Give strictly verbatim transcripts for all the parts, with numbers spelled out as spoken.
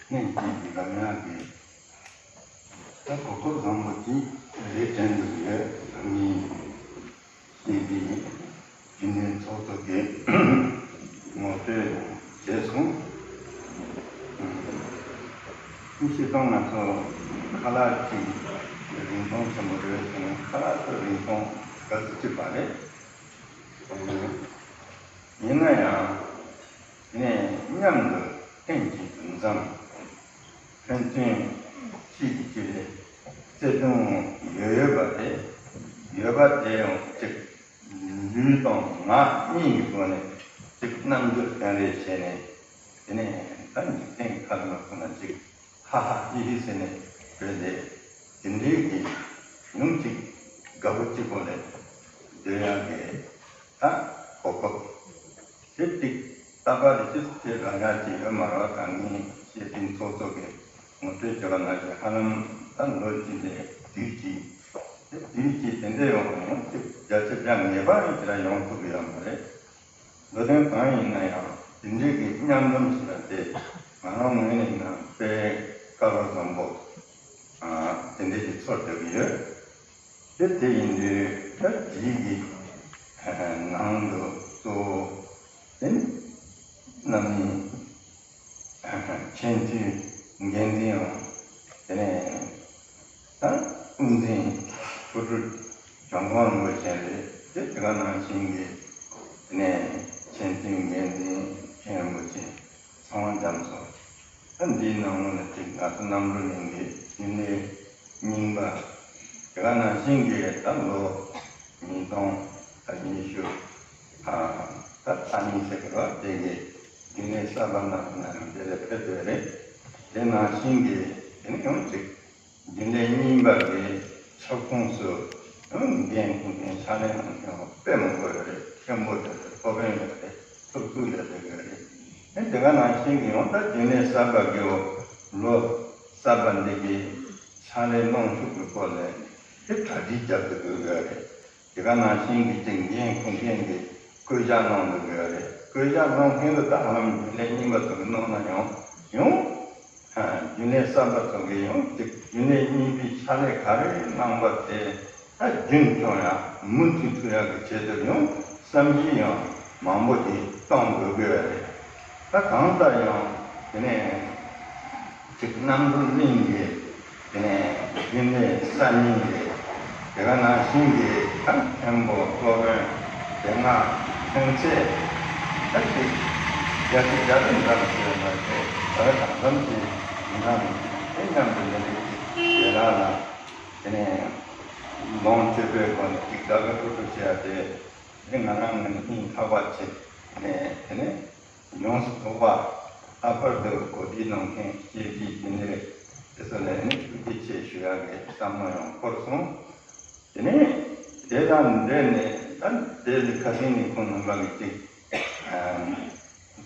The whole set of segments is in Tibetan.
ལྷན་སྐྱེས་ཀྱི་ལམ་ཡག་གི་ད་གོ་སྐབས་བཟང་པོ་ཅིག་རེད་དྲན་འདུག་ཡོད། ང་གཉིས་ཀྱི་རྒྱུན་ལས་ཚོགས་གཙོ་གིས་ངོ་སྤྲོད་བྱས་སོང་། སྤྱིར་བཏང་ང་ཚོ་ཁ་ལག་ཅིག་རིན་ཐང་ཆེན་པོ་རེད་ཟེར་ན། ཁ་ལག་ཚོ་རིན་ཐང་ག་ཚོད་ཅིག་པ་རེད། ཡིན་ན་ཡང་། དེ་ནས་མཉམ་དུ་ལྷན་ཅིག་ཏུ་འཛོམས། ཕན་ཚུན་གཅིག་གིས་གཅིག་ལ་བརྩེ་དུང་ཡོད་ཡོད་པ་དེ། ཡོད་པ་དེ་ཡང་གཅིག་ལུས་དང་ངག་གཉིས་ཀྱི་སྒོ་ནས་གཅིག་རྣམ་འགྱུར་སྟོན་རེས་བྱས་ནས། དེ་ནས་ད་འཇིག་རྟེན་གྱི་ཁ་ལ་མ་ཁོ་ན་གཅིག་ཧ་ཧ་ཧི་ཧི་ཟེར་ནས་བྲོས་ཏེ། དེ་འདྲའི་གི་ཡང་གཅིག་དགའ་པོ་གཅིག་པོ་ལ་སྡོད་ཡག་གི་ད་གོ་སྐབས་དེ་གཅིག་རྟག་པར་ཅི་ཐེབས་རང་ཡག་ཅིག་ཡོད་མ་རེད་པ། ད་ངས་བཤད་དེ་ཚོགས་གཙོ་གིས་ངོ་སྤྲོད་བྱས་པ་ནང་བཞིན། ཧ་ལམ་ད་ལོ་གཅིག་ལས་དུས་གཅིག་དེ་དུས་གཅིག་དེ་འདྲ་ཡོང་བ་ཡང་གཅིག་བརྒྱ་ཆ་བརྒྱ་ངེས་པར་ཡང་དེ་འདྲ་ཡོང་ཐུབ་ཀྱི་ཡོད་མ་རེད། མདོ་དོན་གང་ཡིན་ན་ཡང་དེ་འདྲའི་གི་མཉམ་འཛོམས་ཞེས་པ་དེ་ང་རང་ངོས་ནས་ཡིན་ན་དཔེ་སྐལ་བ་བཟང་པོ་དེ་འདྲའི་གི་ཚོར་བསྡད་ཀྱི་ཡོད། དེ་དེ་ཡིན་དུས་ད་དེའི་གི་ནང་དུ་གཙོ་བོ་དེ་ནི་རྣམ་གཉིས་མཁྱེན་བརྩེའི་འགན་འཛིན་འོང་། དེ་ནས་ད་དབུ་འཛིན་ཕུར་དུ་འཇམ་མགོན་རིན་པོ་ཆེ་རེད། དེ་དེ་ག་ནང་བཞིན་གྱི་དེ་ནས་མཁྱེན་བརྩེའི་འགན་འཛིན་མཁན་རིན་པོ་ཆེ་ཚངས་དབང་རྒྱ་མཚོ། ད་འདིའི་ནང་ལོགས་ལ་གཅིག་ང་ཚོ་རྣམ་གྲོལ་གླིང་གི་རྒྱུན་ལས་རྙིང་པ། དེ་ག་ནང་བཞིན་གྱི་ད་ལོ་ཉིས་སྟོང་ད་ཉི་ཤུ་ཨ་ད་ད་ཉིས་ཟེར་གི་རོ། དེ་གི་རྒྱུན་ལས་གསར་པ་རྣམས་ནང་དེ་ལ་ཕེབས་དགོས་རེད། དེ་ནང་བཞིན་གྱི་དེ་ནི་ཡང་གཅིག་རྒྱུན་ལས་རྙིང་པ་གི་ཁྱབ་ཁོངས་སུ་འགན་འཁུར་མཁན་ཕྱག་ལས་གནང་མཁན་དཔེ་མང་པོ་ཡོད་རེད། མཁན་པོ་ཡོད་རེད། སློབ་དཔོན་ཡོད་རེད། སློབ་ཕྲུག་ཡོད་རེད། ཡོད་རེད། ཨེ་དེ་ག་ནང་བཞིན་གྱི་ཡང་ད་རྒྱུན་ལས་གསར་པ་གི་ལོ་གསར་པ་འདི་གི་ཕྱག་ལས་གནང་ཕྱོགས་ཀྱི་སྐོར་ལ་དེ་གྲ་སྒྲིག་རྒྱབ་ཏུ་དགོས་ཀྱི་ཡོད་རེད། དེ་ག་ནང་བཞིན་གྱི་དེ་འགན་འཁུར་མཁན་གྱི་བསྐོ་བཞག་གནང་འདུག་གི་རེད། བསྐོ་བཞག་གནང་མཁན་དུ་ད་ཧ་ལམ་རྒྱུན་ལས་རྙིང་པ་ཚོ་གི་གནང་ན་ཡང་ཡང་རྒྱུན་ལས་གསར་པ་ཚོ་གི་ཡང་གཅིག་རྒྱུན་ལས་རྙིང་པའི་ཕྱག་ལས་ག་རེ་གནང་བ་དེ་ད་རྒྱུན་སྐྱོང་ཡག་མུ་མཐུད་ཐུབ་ཡག་གི་ཆེད་དུ་ཡང་བསམ་གཞིག་ཡང་མང་པོ་དེ་གཏོང་དགོས་ཀྱི་རེད། ད་གང་ལྟར་ཡང་དེ་ནས་གཅིག་རྣམ་གྲོལ་གླིང་གི་དེ་ནས་རྒྱུན་ལས་གསར་རྙིང་རེད། དེ་ག་ནང་བཞིན་གྱི་ད་མཁན་པོ་སློབ་དཔོན་སྡེ་ལྔ་ཐོན་ཚད་ད་ཅིག་བརྒྱ་ཆ་བརྒྱ་ལྡན་ཙམ་ཞིག་ཡོད་པ་རེད། ད་གང་འཚམ་ཞིག་ཡིན་ནམ་དེ་མཉམ་དུ་འདི་འདྲ་ཅིག་ཞལ་ལག་ལ་དེ་ནས་ལོངས་སྤྱོད་པའི་སྒོ་ནས་ཅིག་དགའ་དགའ་སྤྲོ་སྤྲོ་བྱེད་ཡ་དེ་དེ་ང་རང་ངོས་ནས་སྙིང་ཐག་པ་བྱས་ནས་དེ་ནས། ཡོངས་སུ་རྫོགས་པ། ལྷག་པར་དུ་གོ་སྒྲིག་གནང་མཁན་སྐྱེས་ཀྱི་རྒྱུན་ལས་དེ་ཚོ་ལ་ནི་ཐུགས་རྗེ་ཆེ་ཞུ་ཡག་གི་བསམ་བློ་ཡང་འཁོར་སོང་། དེ་ནས་དེ་དང་འབྲེལ་ནས་ད་དེ་ལས་ཁ་སང་ནས་ཁོང་རྣམ་པ་གི་ཅིག་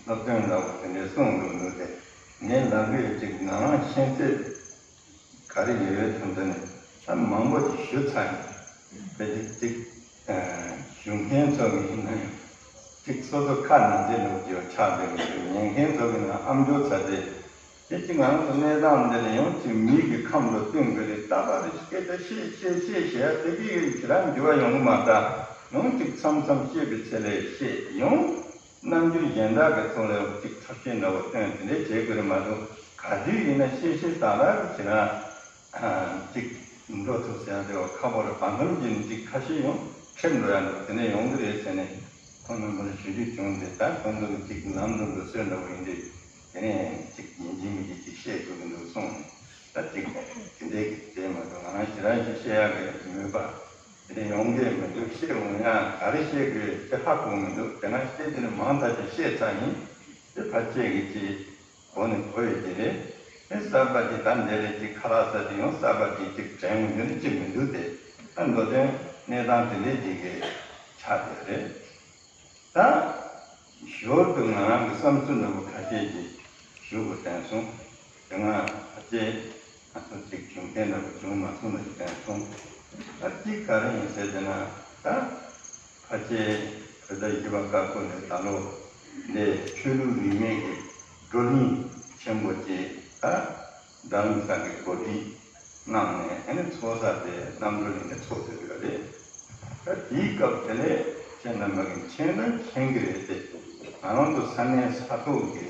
སློབ་སྟོན་འདྲ་བོ་དེ་འདྲས་གསུངས་འདུག་འདུག་སྟེ། ངས་ལབ་དུས་ཅིག་ང་རང་ཤེས་ཚད། ག་རེ་ཡོད་ཡོད་དོན་དུ་ནི་ད་མང་པོ་ཞིག་ཞུ་ཚར་ཡིན། དཔེ་དེ་གཅིག་ཞུ་མཁན་ཚོ་གི་ཡིན་ན་ཡང་གཅིག་སོ་སོ་ཁ་ནང་བྱས་ནས་ཀྱི་ཆགས་བསྡད་ཀྱི་འདུག་ཉན་མཁན་ཚོ་གི་ནང་ཨམ་ཅོག་ཚ་དེ་དེ་གཅིག་ང་རང་ཚོ་གནས་སྟངས་འདི་ལ་ཡང་གཅིག་མིག་གི་ཁམས་ལ་སྟོན་དགོས་རེད། ད་བར་སྐད་ཆ་བཤད་བཤད་བཤད་བཤད་དེ་གི་ཡོད་ཁྱེད་རང་འགྱུར་བ་ཡོང་གི་མ་རེད། ད་ཡང་གཅིག་མཚམས་མཚམས་བཤད་པའི་ཚེ་ལས་བཤད་ཡང་། རྣམ་འགྱུར་གཞན་དག་གི་ཐོག་ལ་ཡང་གཅིག་ཐབས་ཤེས་འདྲ་བོ་སྟོན་དེ་འདྲས་བྱེད་དགོས་རེད་མ་གཏོགས། ག་དུས་ཡིན་ན་ཤེས་ཤེས་དག་དག་གི་བྱེད་ན་གཅིག་འགྲོ་ཐུབ་ཟེར་ཡ་དེ་བ་ཁག་པོ་རེད། བར་མཚམས་ཀྱི་གཅིག་ཁ་ཤས་ཡང་ཁྲེམ་འགྲོ་ཡ་འདུག་དེ་འདྲས་ཡོང་གི་རེད་ཟེར་ནས་ཁོང་རྣམ་པ་ལ་ཞུ་རྒྱུ་བྱུང་སྟེ། ད་ཁོང་ཚོ་གི་གཅིག་ལམ་འགྲོ་འགྲོ་སྲོལ་འདྲ་བོ་ཡིན་དུས་དེ་ནས་གཅིག་ཡིན་གཅིག་མིན་གཅིག་གཅིག་བཤད་དགོས་ཀྱི་འདུག་གསུངས་ནས། ད་གཅིག་དེ་འདྲས་ཀྱི་བྱས་མ་གཏོགས་ང་རང་ཞེ་དྲག་ཅིག་བཤད་ཡ་གི་མོས་པ། དེ་ཡོང་གི་མི་འདུག་བཤད་འོང་ཡང་ག་རེ་བཤད་དགོས་ཅི་ཧ་གོ་མི་འདུག་དེ་སྔ་བཤད་དེ་ནི་མང་དག་ཅིག་བཤད་ཚར་ཡིན། དེ་ཕལ་ཆེར་གི་ཅིག་གོ་ནས་གོ་ཡོད་ཀྱི་རེད། དེ་གསར་པ་ཅིག་ད་འདི་ལས་ཅིག་ཁ་ལག་ཟ་དེ་ཡང་གསར་པ་ཅིག་ཅིག་དྲན་འོང་རྒྱུ་ནི་ཅིག་མི་འདུག་དེ་ད་མདོ་དོན་གནས་སྟངས་དེ་འདྲས་ཅིག་གི་ཆགས་བསྡད་རེད། ད་ཞོར་དུ་ང་རང་གི་བསམ་ཚུལ་འདྲ་བོ་ཁ་ཤས་ཅིག་ཞུ་དགོས་དྲན་སོང་། དེ་སྔ་ཕལ་ཆེར་ང་ཚོ་ཅིག་བྱུང་མཁན་འདྲ་བོ་བྱུང་མ་སོང་ན་ཞིག་དྲན་སོང་། ད་གཅིག་ག་རེ་ཡིན་ཟེར་དེ་ན། ད་ཕལ་ཆེར་བོད་ཟླ་བཞི་པ་སྐབས་ཀོ་ནས་ད་ལོ་འདི་ཆོས་ལུགས་རིས་མེད་ཀྱི་བགྲོ་གླེང་ཆེན་པོ་ཅིག་ ད་རྡ་རམ་ས་གི་གོ་སྒྲིག་གནང་ནས་ཨ་ནི་ཚོགས་བསགས་དེ་རྣམ་གྲོལ་གླིང་ནས་ཚོགས་ཐུབ་ཡོད་རེད། ད་དེའི་སྐབས་དེ་ལས་ཁྱེད་རྣམ་པ་གི་མཁྱེན་ན་མཁྱེན་གི་རེད་དེ། ང་རང་ཚོ་ས་གནས་ས་ཐོག་གི་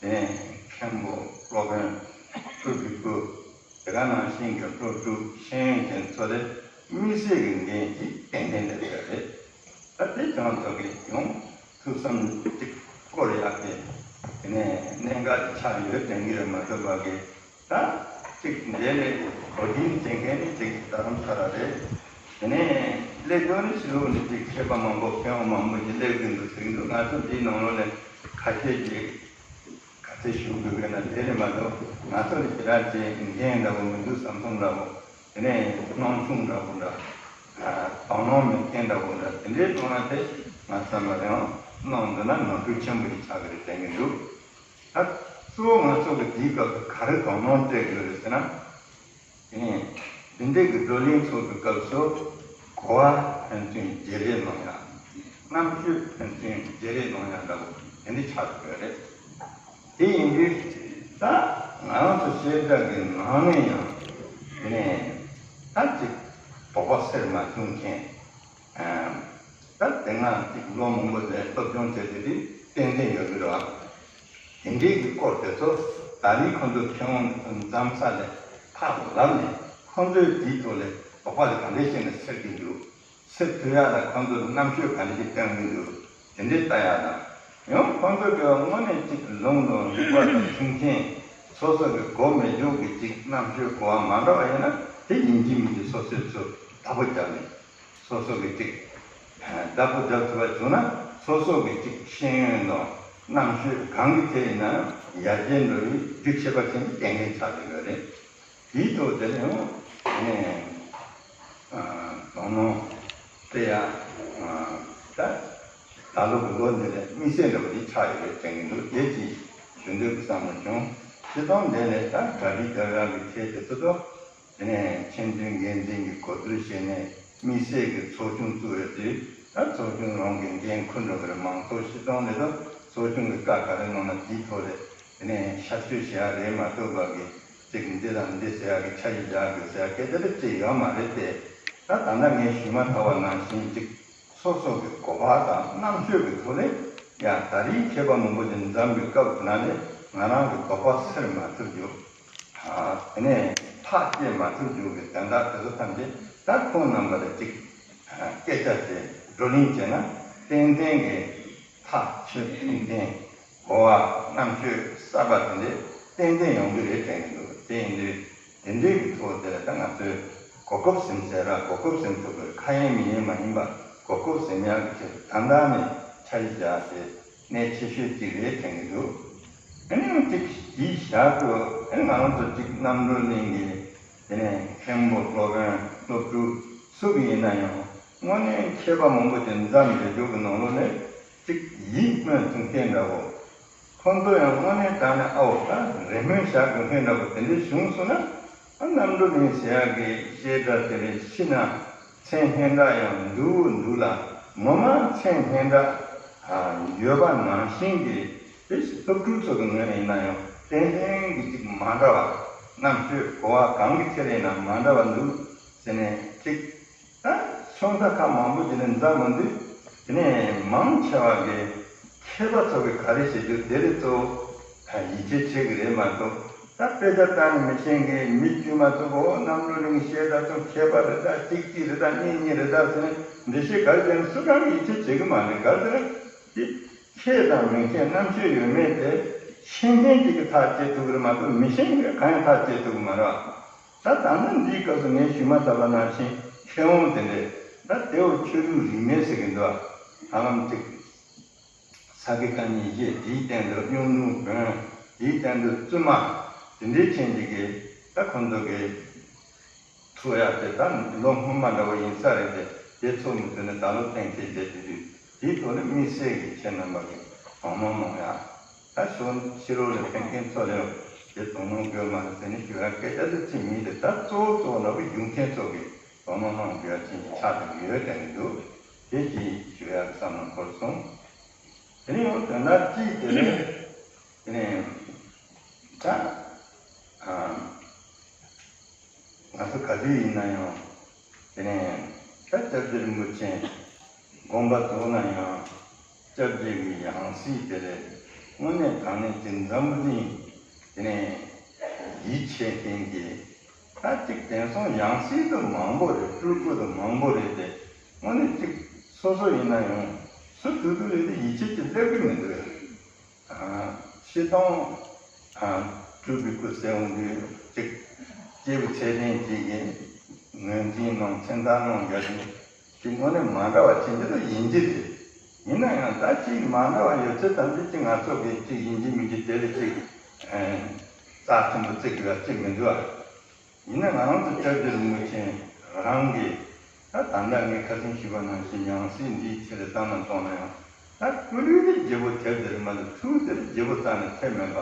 དེ་ནས་མཁན་པོ་སློབ་དཔོན་སྤྲུལ་སྐུ་དེ་ག་ནང་བཞིན་གྱི་སློབ་ཕྲུག་ཤེས་ཡོན་ཅན་ཚོ་དེ་དམིགས་བསལ་གྱི་འགན་གྱིས་ཏན་ཏན་སླེབས་ཡོད་རེད། ད་དེ་ཀྱང་ཚོ་གི་ཡོང་ཐུགས་བསམ་གཅིག་སྐོར་ཡག་དེ་དེ་ནས་གནད་འགག་ཅིག་ཆགས་ཡོད་དྲན་གྱི་རེད་མ་གཏོགས་པ་གི་ད་གཅིག་འདས་ནས་གོ་སྒྲིག་བྱེད་མཁན་ནི་གཅིག་རྡ་རམ་ས་ལ་རེད། དེ་ནས་སླེབས་དོན་ནི་ཕྱི་ལོགས་ནས་གཅིག་མཁས་པ་མང་པོ་མཁས་དབང་མང་པོ་ཞིག་སླེབས་ཀྱི་འདུག་ཟེར་གྱི་འདུག་ང་ཚོ་འདིའི་ནང་ལོགས་ནས་ཁ་ཤས་ཀྱིས་ག་ཚད་ཞུ་དགོས་པས་ན་དེ་རེད་མ་གཏོགས་ང་ཚོ་ལ་ཞེ་དྲག་ཅིག་འགན་འདྲ་བོ་མི་འདུག་བསམ་བསམ་འདྲ་བོ། དེ་ནས་སྣང་ཆུང་འདྲ་བོ་འདྲ། དོ་སྣང་མེད་མཁན་འདྲ་བོ་འདྲ་དེ་འདྲའི་ཐོག་ན་དེ་ང་བསམ་པ་རེད་ཨང་། གནང་འདུག་ན་ནོར་འཁྲུལ་ཆེན་པོ་ཞིག་ཆགས་ཀྱི་རེད་དྲན་གྱི་འདུག་ད་གཙོ་བོ་ང་ཚོ་གི་དེའི་སྐབས་སུ་ག་རེ་དོ་སྣང་སྤྲད་དགོས་རེད་ཟེར་ན། དེ་ནས་འདི་འདྲའི་གི་བགྲོ་གླེང་ཚོགས་པའི་སྐབས་སུ་གོ་བ་ཕན་ཚུན་བརྗེ་རེས་གནང་ཡ། རྣམ་དཔྱོད་ཕན་ཚུན་བརྗེ་རེས་གནང་ཡ་འདྲ་བོ་དེ་འདྲ་ཆགས་ཡོད་རེད། དེ་ཡིན་དུས་ད་ང་རང་ཚོ་བཤད་གྲྭ་གི་ནང་ནས་ཡང་དེ་ནས་ད་ཅིག་དོགས་པ་སེལ་མ་ཐུབ་མཁན། ད་དེ་སྔ་ཅིག་ལོ་མང་པོ་ནས་སློབ་སྦྱོང་བྱས་ཏེ་དེ་ཏན་ཏན་ཡོད་ཀྱི་རེད་བ། དེ་འདྲའི་གི་སྐོར་དེ་ཚོ་ད་རེས་ཁོང་ཚོ་མཁས་དབང་འཛོམས་ས་ལས་ཕར་ལབ་ནས་ཁོང་ཚོའི་དེའི་ཐོག་ལས་དོགས་པ་དེ་ག་འདྲས་བྱས་ནས་སེལ་གྱི་འདུག་སེལ་ཐུབ་ཡག་ལ་ཁོང་ཚོར་རྣམ་དཔྱོད་ག་འདྲས་ཀྱི་སྟོན་གྱི་འདུག་དེ་འདྲས་ལྟ་ཡག་དང་། ཡང་ཁོང་ཚོ་གི་དངོས་གནས་ཅིག་ལུང་དང་རིག་པ་དང་མཐུན་མཁན་སོ་སོ་གི་གོ་མི་འཇུག་གི་ཅིག་རྣམ་དཔྱོད་གོ་བ་མ་འདྲ་བ་ཡིན་ན་དེ་ཡིན་གཅིག་མིན་གཅིག་སོ་སོས་ཚུར་བདག་པོ་རྒྱབ་ནས། སོ་སོ་གི་ཅིག་བདག་པོ་རྒྱབ་ཐུབ་པ་བྱུང་ན་སོ་སོ་གི་ཅིག་ཤེས་ཡོན་དང་རྣམ་དཔྱོད་གང་གི་ཐད་ཡིན་ན་ཡར་རྒྱས་འགྲོ་བའི་རྒྱུ་ཆད་པ་ཅན་གྱི་གལ་གནད་ཆགས་ཀྱི་ཡོད་རེད། དེའི་ཐོག་དེ་ལ་ཡང་དེ་ནས་དོ་སྣང་སྤྲད་ཡ་ད་ད་ལོ་གི་ལོ་འདི་ལ་དམིགས་བསལ་འདྲ་བོ་ཅིག་ཆགས་ཡོད་རེད་དྲན་གྱི་འདུག་དེ་ཅིག་ཞུ་འདོད་ཀྱི་བསམ་བློ་བྱུང་། སྤྱིར་བཏང་འདི་ནས་ད་གྲ་སྒྲིག་རྒྱབ་ཡག་གི་ཐད་དེ་ཚོ་ཚོ། དེ་ནས་ཆེས་མཐོའི་འགན་འཛིན་གྱིས་གོ་བསྡུར་བྱས་ནས་དམིགས་བསལ་གྱི་ཚོགས་ཆུང་བཙུགས་ཡོད་དུས་ད་ཚོགས་ཆུང་རང་གི་འགན་འཁུར་འགྲོ་གི་རེད། མང་ཚོགས་སྤྱི་བཏང་ལས་ད་ཚོགས་ཆུང་གི་བཀའ་ག་རེ་གནང་ན་དེའི་ཐོག་ལས་དེ་ནས་ཤར་བསྐྱོད་བྱེད་ཡ་རེད་མ་གཏོགས་པ་གི་ཅིག་འདི་དང་འདི་ཟེར་ཡ་གི་ཆ་ཞིག་བཞག་དགོས་ཟེར་ཡ་སྐད་ཆ་དེ་ཅིག་ཡོད་མ་རེད་དེ། ད་ད་ལྟ་ངས་ཞུས་མ་ཐག་པ་ནང་བཞིན་ཅིག་སོ་སོ་གི་གོ་བ་དང་རྣམ་དཔྱོད་ཀྱི་ཐོག་ནས་ཡང་ད་རེས་མཁས་པ་མང་པོ་ཅིག་འཛོམས་པའི་སྐབས་དེ་ནང་ནས་ང་རང་གི་དོགས་པ་སེལ་མ་ཐུབ་རྒྱུ། དེ་ནས་ཐག་བཅད་མ་ཐུབ་རྒྱུ་གི་དོན་དག་དེ་ཚོ་ཐམས་ཅད་ད་ཁོང་རྣམ་པ་ལ་ཅིག་སྐད་ཆ་དེ་བགྲོ་གླེང་བྱས་ན་ཏན་ཏན་གྱི་ཐག་ཆོད་ཏན་ཏན་གོ་བ་རྣམ་དཔྱོད་གསར་པ་དེ་འདྲས་ཏན་ཏན་ཡོང་གི་རེད་དྲན་གྱི་འདུག་དེ་ཡིན་དུས། དེ་འདྲའི་གི་ཐོག་དེ་ལ་ད་ང་ཚོས་གོ་སྐབས་ཟིན་ཟེར་ར་གོ་སྐབས་ཟིན་ཐུབ་པའི་ཁ་ཡན་མིག་ཡན་མ་ཡིན་པ་གོ་སྐབས་ཟིན་ཡག་གི་ཆེད་དུ་ད་ལྟ་ནས་འཆར་གཞི་བཞག་དེ་གནད་ཆེ་ཤོས་གཅིག་རེད་དྲན་གྱི་འདུག་ཨ་ནི་ཡང་གཅིག་དེའི་ཞག་ཏུ་ཨ་ནི་ང་རང་ཚོ་གཅིག་རྣམ་གྲོལ་གླིང་གི་དེ་ནས་མཁན་པོ་སློབ་དཔོན་སློབ་ཕྲུག་སུ་གི་ཡིན་ན་ཡང་དངོས་གནས་མཁས་པ་མང་པོ་ཅིག་འཛོམས་ཡོད་རྒྱུ་གི་ནང་ལོགས་ནས་གཅིག་ཡིད་སྨོན་འཐུང་མཁན་འདྲ་བོ། ཁོང་ཚོ་ཡང་དངོས་གནས་དྲང་ནས་ཨའོ་ད་རེ་སྨོན་བཞག་དགོས་མཁན་འདྲ་བོ་དེ་འདྲའི་བྱུང་སོང་ན། ཨ་རྣམ་གྲོལ་གླིང་ཟེར་ཡག་གི་བཤད་གྲྭ་དེ་རེད་ཕྱི་ན་མཚན་སྙན་གྲགས་ཡང་འདུག་འདུག་ལ་ངོ་མ་མཚན་སྙན་གྲགས་ཡོད་པ་ནང་བཞིན་གྱི་དེ་སློབ་ཕྲུག་ཚོ་གི་ངོས་ནས་ཡིན་ན་ཡང་ཏན་ཏན་གྱི་ཅིག་མ་འདྲ་བ་རྣམ་དཔྱོད་གོ་བ་གང་གི་ཐད་ལ་ཡིན་ན་མ་འདྲ་བ་འདུག་ཟེར་ནས་ཅིག་ད་ཕྱོགས་མཐའ་ཁག་མང་པོ་ཅིག་ནས་འཛོམས་ཡོང་དུས་དེ་ནས་མང་ཆེ་བ་གི་མཁས་པ་ཚོ་གི་ག་རེ་བྱེད་རྒྱུ་དེ་རེད་གཙོ་བོ་ཡིད་ཆེས་བྱེད་གི་རེད་མ་གཏོགས་ད་དཔེ་ཆ་ལྟ་ནས་མི་ཤེས་མཁན་མི་དཀྱུས་མ་ཚོ་གོ་རྣམ་གྲོལ་གླིང་བཤད་གྲྭ་ཚོ་མཁས་པ་རེད་ད་གཅིག་གཅིག་རེད་ད་གཉིས་གཉིས་རེད་ད་ཟེར་ནས་འགྲེལ་བཤད་ག་རེ་བྱས་ན་སུ་གང་ཡིད་ཆེས་བྱེད་གི་མ་རེད། ག་རེ་ཟེར་ན་དེ་མཁས་དང་མི་མཁས་རྣམ་དཔྱོད་ཡོད་མེད་དེ་ཤེས་མཁན་གཅིག་གིས་ཐག་བཅད་ཐུབ་གི་རེད་མ་གཏོགས་མི་ཤེས་མཁན་གང་ཡང་ཐག་བཅད་ཐུབ་གི་མ་རེད། ད་ད་ནི་འདིའི་སྐབས་སུ་ངས་ཞུས་མ་ཐག་པ་ནང་བཞིན་མཁས་དབང་དེ་འདྲས་ད་དེའོ་ཆོས་ལུགས་རིས་མེད་ཟེར་གྱི་འདུག་ད་ལམ་ཅིག་ས་དགེ་བཀའ་རྙིང་བཞི་དེའི་སྟེང་དུ་གཡུང་དྲུང་བོན་དེའི་སྟེང་དུ་བཙུན་མ་དེ་འདྲའི་ཅན་ཅིག་གིས་ད་ཁོང་ཚོ་གི་འཚོ་ཡག་དེ་ད་ལོ་སྔོན་མ་འདྲ་བོ་ཡིན་ས་རེད་དེ་དེ་ཚོ་མི་ཚོ་ནི་ད་ལོ་གཏན་འཁེལ་བྱས་དེ་དུས་དེའི་ཐོག་ནས་དམིགས་བསལ་གྱི་ཁྱེད་རྣམ་པ་གི་དོ་སྣང་གནང་ཡག་ད་ཤོ་ཕྱི་ལོགས་ལ་ཕེབས་མཁན་ཚོ་ལ་ཡང་དེ་དོ་སྣང་དགོས་མ་རེད་ཟེར་ནས་ཞུ་ཡ་སྐད་ཆ་དེ་ཅི་མིན་དེ་ད་གཙོ་བོ་གཙོ་བོ་ལ་བུ་རྒྱུ་མཁན་ཚོ་གིས་དོ་སྣང་གནང་དགོས་ཡ་ཅན་གྱི་ཆགས་བསྡད་ཀྱི་ཡོད་དྲན་གྱི་འདུག་དེ་ཅིག་ཞུ་ཡ་གི་བསམ་བློ་འཁོར་སོང་། དེ་ནས་ཡང་དོན་དག་གཅིག་དེ་ནས་དེ་ནས་ད་ ཡིན་ན་ཡང་། དེ་ནས་ད་སྐྱབས་རྗེ་རིན་པོ་ཆེ་དགོངས་པ་རྫོགས་ན་ཡང་། སྐྱབས་རྗེ་གི་ཡང་སྲིད་དེ་ལས་དངོས་གནས་དྲང་གནས་ཀྱི་འཛམ་བུ་གླིང་དེ་ནས་ཡིད་ཆེས་མཁན་གྱི། ད་ཅིག་དེང་སང་ཡང་སྲིད་དུ་མང་པོ་རེད། སྤྲུལ་སྐུ་དུ་མང་པོ་རེད་དེ། དངོས་གནས་ཅིག་སོ་སོ་ཡིན་ན་ཡང་སུ་དུ་དུ་རེད་དེ་ཡིད་ཆེས་ཀྱི་སླེབས་ཀྱི་མི་འདུག་ཨ། སྤྱིར་བཏང་། ཨ། སྤྲུལ་པའི་སྐུ་ཟེར་འོང་དུས་ཅིག་སྐྱེས་བུ་ཚད་ལྡན་ཅིག་གིས་ངོས་འཛིན་གནང་མཚན་རྟགས་གནང་རྒྱུ་དེ་ཅིག་དངོས་གནས་མ་འདྲ་བ་ཅིག་འདི་ལ་ཡིན་གྱི་རེད། ཡིན་ན་ཡང་ད་ཅིག་མ་འདྲ་བ་ཡོད་ཚད་ཐམས་ཅད་ཅིག་ང་ཚོ་གིས་ཅིག་ཡིན་གྱི་མིན་གྱི་དེ་ལ་ཅིག་ཨ། རྩ་ཆེན་པོ་བརྩི་དགོས་པ་ཅིག་མི་འདུག་ཨ། ཡིན་ན་ང་རང་ཚོ་སྐྱབས་རྗེ་རིན་པོ་ཆེ་རང་གིས་ད་ད་ལྟ་ངས་ཁ་སང་ཞུས་པ་ནང་བཞིན་ཡང་སྲིད་འདིའི་ཆེད་དུ་བསམ་བློ་གཏོང་ན་ཡང་། ད་སྐུ་ལུས་དེ་བརྗེ་པོ་ཐེབས་དེར་མ་གཏོགས་ཐུགས་དེར་བརྗེ་པོ་རྩ་ནས་ཐེབས་མེད་པ།